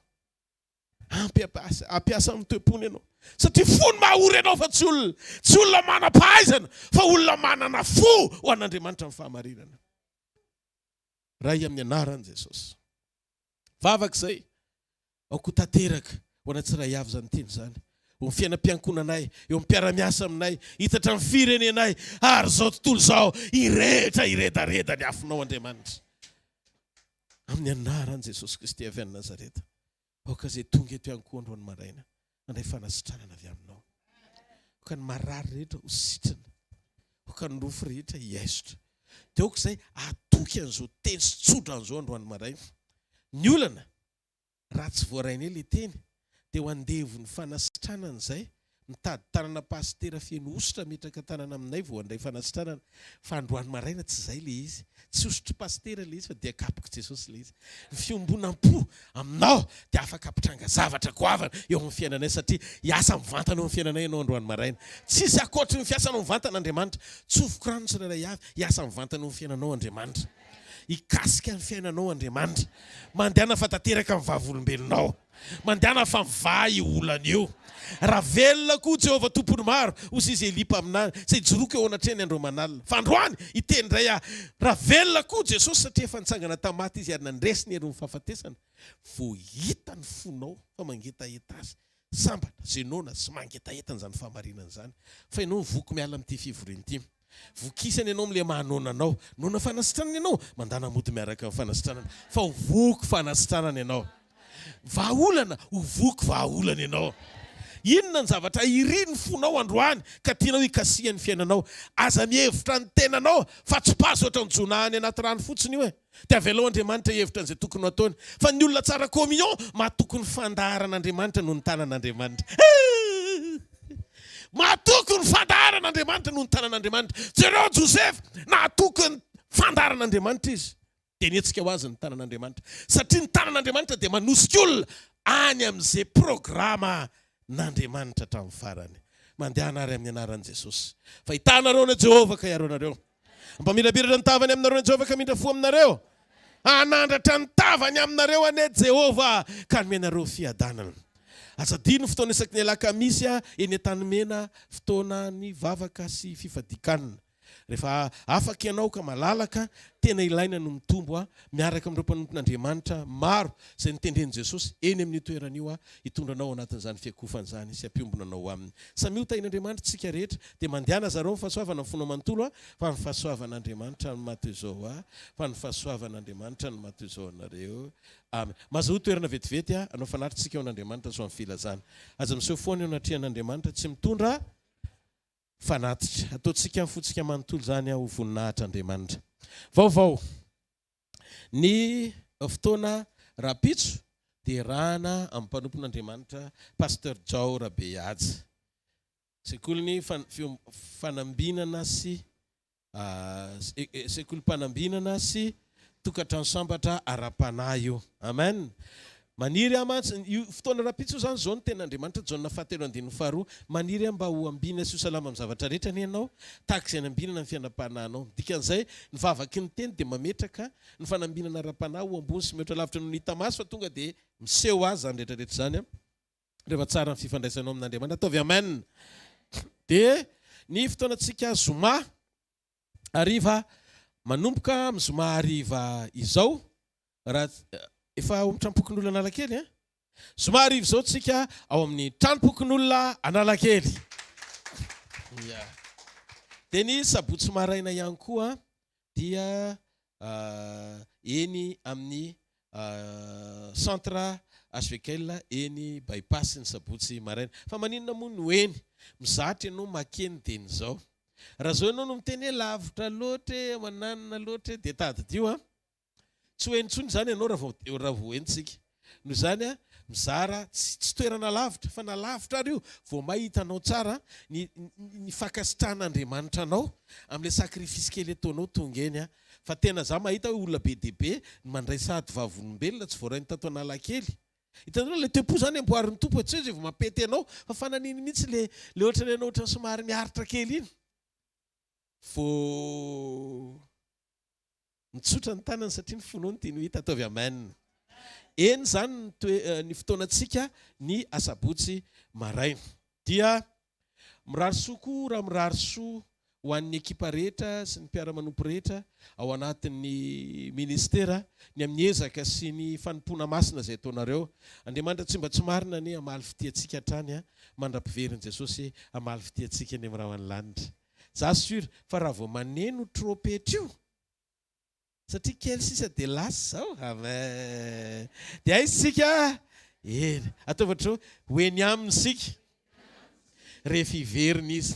Ampy hampiasa ny toe-pony ianao. Satria fo no maha-ory anao fa tsy olona. Tsy olona manam-pahaizana fa olona manana fo ho an'Andriamanitra amin'ny fahamarinana. Ray amin'ny anaran'i Jesosy. Vavaka izay. Aoka ho tanteraka ho anay tsiray avy izany teny izany. Eo amin'ny fiainam-piankohonanay, eo amin'ny mpiara-miasa aminay, hitatra ny firenenay ary izao tontolo izao hirehitra hiredareda ny afonao Andriamanitra. Amin'ny anaran'i Jesosy Kristy avy any Nazareta. Aoka izay tonga eto ihany koa androany maraina handray fanasitranana avy aminao. Aoka ny marary rehetra ho sitrana. Aoka ny nofo rehetra hiaisotra. Dia aoka izay hatoky an'izao teny sy tsodrano izao androany maraina. Ny olana, raha tsy voarainay ilay teny, dia ho andevon'ny fanasitranana izay, Mitady tanana pasitera feno hosotra ametraka tanana aminay vao handray fanasitranana fa androany maraina tsy izay le izy. Tsy hosotry pasitera le izy fa dia kapok'i Jesosy le izy. Ny fiombonam-po aminao dia afaka hampitranga zavatra goavana eo amin'ny fiainanay satria hiasa mivantana eo amin'ny fiainanay ianao androany maraina. Tsisy ankoatry ny fiasanao mivantana Andriamanitra. Tsofiko rano tsirairay avy, hiasa mivantana eo amin'ny fiainanao Andriamanitra. Hikasika ny fiainanao Andriamanitra. Mandehana fa tanteraka ny vavolombelonao. Mandehana fa mivaha io olana io. Raha velona koa Jehovah Tompon'ny maro, hoy izy Elia mpaminany, izay ijoroako eo anatrehany andro aman'alina. Fa androany, hiteny indray aho, raha velona koa Jesosy, satria efa nitsangana tamin'ny maty Izy ary nandresy ny herin'ny fahafatesana, vao hita ny fonao fa mangetaheta Azy. Sambatra izay noana sy mangetaheta an'izany fahamarinana izany. Fa ianao mivoky miala amin'ity fivoriana ity. Vokisana ianao amin'ilay maha noana anao. Noana fanasitranana ianao? Mandàna mody miaraka amin'ny fanasitranana. Fa ho voky fanasitranana ianao. Vahaolana? Ho voky vahaolana ianao. Inona ny zavatra irin'ny fonao androany ka tianao hikasihan'ny fiainanao? Aza mihevitra ny tenanao fa tsipazo ohatran'i Jonah any anaty rano fotsiny io e. Dia avelao Andriamanitra hihevitra an'izay tokony ho ataony. Fa ny olona tsara communion, matoky ny fandaharan'Andriamanitra noho ny tanan'Andriamanitra. Matoky ny fandaharan'Andriamanitra noho ny tanan'Andriamanitra. Jereo Josefa, natoky ny fandaharan'Andriamanitra izy. Dia nihetsika ho azy ny tanan'Andriamanitra. Satria ny tanan'Andriamanitra dia manosika olona any amin'izay programa n'Andriamanitra hatramin'ny farany. Mandehana ary amin'ny anaran'i Jesosy. Fa hitanareo anie Jehovah ka hiaro anareo. Hampamirapiratra ny tavany aminareo anie Jehovah ka hamindra fo aminareo. Hanandratra ny tavany aminareo anie Jehovah ka hanome anareo fiadanana. Aza adino ny fotoana isaky ny alakamisy eny Antanimena, fotoanan'ny vavaka sy fifadian-kanina. Rehefa afaka ianao ka malalaka, tena ilaina no mitombo miaraka amin'ireo mpanompon'Andriamanitra maro izay notendren'i Jesosy eny amin'io toerana io hitondra anao ao anatin'izany fiakofana izany sy hampiombona anao aminy. Samia ho tahin'Andriamanitra isika rehetra. Dia mandehana zareo ny fahasoavana ny fonao manontolo fa ny fahasoavan'Andriamanitra no maha toy izao ahy, fa ny fahasoavan'Andriamanitra no maha toy izao anareo. Amen. Mazahoa toerana vetivety hanao fanatitra isika eo an'Andriamanitra sy ho amin'ny filazana. Aza miseho foana eo anatrehan'Andriamanitra tsy mitondra fanatitra. Ataontsika amin'ny fontsika manontolo izany ho voninahitr'Andriamanitra. Vaovao. Ny fotoana rahampitso dia iarahana amin'ny mpanompon'Andriamanitra Pasteur Jao Rabehaja. Sekolin'ny fanambinana sy Sekolim-panambinana sy tokantrano sambatra ara-panahy io. Amen. Maniry aho mantsy, io fotoana rahampitso io izany, izao no tenin'Andriamanitra, Jaona fahatelo andininy faharoa, Maniry aho mba ho ambinina sy ho salama amin'ny zavatra rehetra anie ianao, tahaka izay anambinana ny fiainam-panahinao. Ny dikan'izay, ny vavaky ny teny dia mametraka ny fanambinana ara-panahy ho ambony sy mihoatra lavitra noho ny hita maso, fa tonga dia miseho azy izany rehetra rehetra izany. Rehefa tsara ny fifandraisanao amin'Andriamanitra, ataovy amen. Dia ny fotoanantsika zoma hariva, manomboka amin'ny zoma hariva izao, raha efa ao amin'ny tranompokonolona Analakely an? Zoma hariva izao tsika ao amin'ny tranompokonolona Analakely. Ya. Dia ny sabotsy maraina ihany koa dia eny amin'ny Centre HVKL eny By-pass ny sabotsy maraina. Fa maninona moa no eny? Mizatra ianao makeny dia ny izao. Raha izao ianao no miteny hoe lavitra loatra e, mananona loatra e, dia tadidio an! Tsy ho eny intsony izany ianao raha vao raha vao eny tsika. Noho izany an, mizara tsy tsy toerana lavitra fa na lavitra ary io vao may hitanao tsara ny ny fankasitrahan'Andriamanitra anao amin'ilay sacrifice kely ataonao tonga eny an. Fa tena za mahita hoe olona be dia be ny mandray sahady vavolombelona tsy voarainy tato Analakely. Hitanareo le toe-po zany amboarin'ny Tompo e, tsy hoe zay vao mampety anao fa fananiny mihitsy le le ohatrany ianao ohatrany somary miaritra kely iny vao mitsotra ny tanany satria ny fonao no tiany ho hita. Ataovy amen. Eny izany ny toe ny fotoanantsika ny asabotsy maraina. Dia mirary soa koa raha mirary soa ho an'ny ekipa rehetra sy ny mpiara-manompo rehetra ao anatin'ny ministera ny amin'ny ezaka sy ny fanompoana masina izay ataonareo. Andriamanitra tsy mba tsy marina anie hamaly fitia antsika hatrany mandra-piverin'i Jesosy hamaly fitia antsika eny amin'ny rahon'ny lanitra. Za sur fa raha vao maneno tropetra io Satria kely sisa dia lasa izao. Amen. Dia aiza isika? Eny. Ataovy ohatr'izao, ho eny aminy isika rehefa hiverina izy.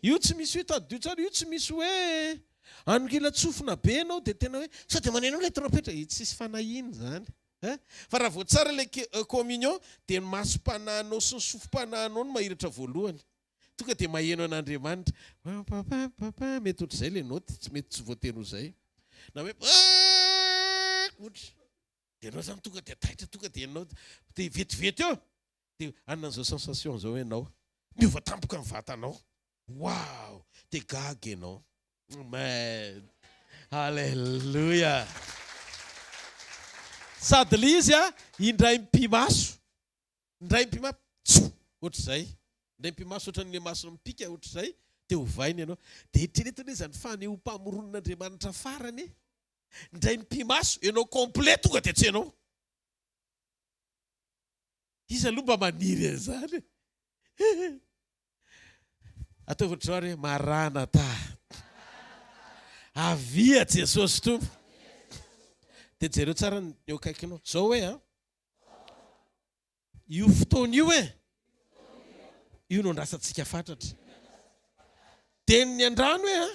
Io tsy misy hoe tadidio tsara, io tsy misy hoe anongilan-tsofina be ianao dia tena hoe sao dia maneno ilay trompetra. Io tsisy fanahiana izany. Eh? Fa raha vao tsara ilay communion dia ny masom-panahinao sy ny sofim-panahinao no mahiratra voalohany. Tonga dia maheno an'Andriamanitra. Papapapapa, mety ohatr'izay ilay naoty, tsy mety tsy voatery ho izay. Na hoe ohatra. Dia ianao izany tonga dia taitra, tonga dia ianao dia vetivety eo dia hanana an'izao sensation izao ianao. Miova tampoka ny vatanao. Wow! Dia gaga ianao. Amen! Alléluia! Sady ilay izy a, indray mipi-maso. Indray mipi-maso, tso! Ohatr'izay. Indray mipi-maso ohatran'ny masony mipika ohatr'izay, dia ovaina ianao. Dia eritrereto anie izany fanehoam-pamoronan'Andriamanitra farany e! Indray mipi-maso, ianao complet tonga dia tsy ianao. Iza aloha mba maniry an'izany e? Ataovy ohatr'izao ary hoe, Maranatha! Avia Jesosy Tompo! Dia jereo tsara ny eo akaikinao. Izao hoe an! Io fotoana io e! Io no andrasantsika fatratra. Dia ny andrano e an!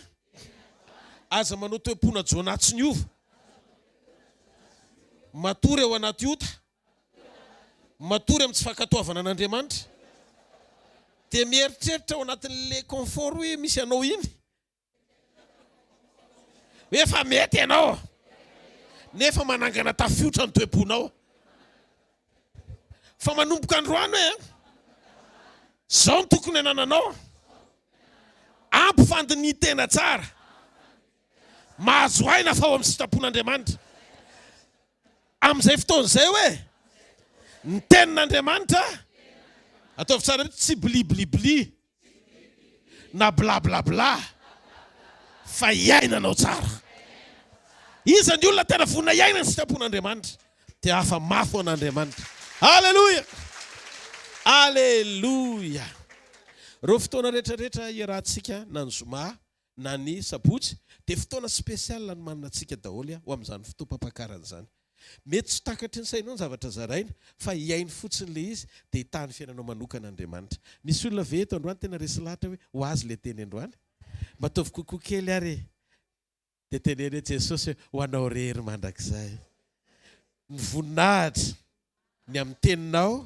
Aza manao toe-pona Jonah tsy niova. Matory ao anaty ota. Matory amin'ny tsy fankatoavana an'Andriamanitra. Dia mieritreritra ao anatin'ilay confort hoe misy anao iny. Hoe efa mety ianao nefa manangana tafiotra ny toe-ponao. Fa manomboka androany hoe zao no tokony anananao. Ampy fandinihin-tena tsara. Mahazo aina fa ao amin'ny sitrapon'Andriamanitra. Amin'izay fotoana izay hoe ny tenin'Andriamanitra ataovy tsara mihitsy tsy bliblibli. na blablabla fa iainanao tsara. Iza ny olona tena vonona hiaina ny sitrapon'Andriamanitra? Dia hafa mafy ho an'Andriamanitra. Aleloia! Aleloia! Ireo fotoana rehetra rehetra iarahantsika na ny zoma na ny sabotsy dia fotoana spécial nomanina antsika daholo ho amin'izany fotoam-pampakarana izany. Mety tsy ho takatry ny sainao ny zavatra zaraina fa hihaino fotsiny ilay izy dia hitaha ny fiainanao manokana Andriamanitra. Misy olona ve eto androany tena resy lahatra hoe ho azy ilay teny androany? Mba ataovy coucou kely ary e! Dia teneno hoe Jesosy hoe ho anao rery mandrakizay ny voninahitra, ny amin'ny teninao,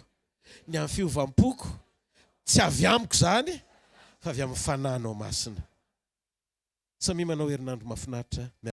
ny amin'ny fiovam-poko, tsy avy amiko izany fa avy amin'ny Fanahinao Masina. Samia manao herinandro mahafinaritra.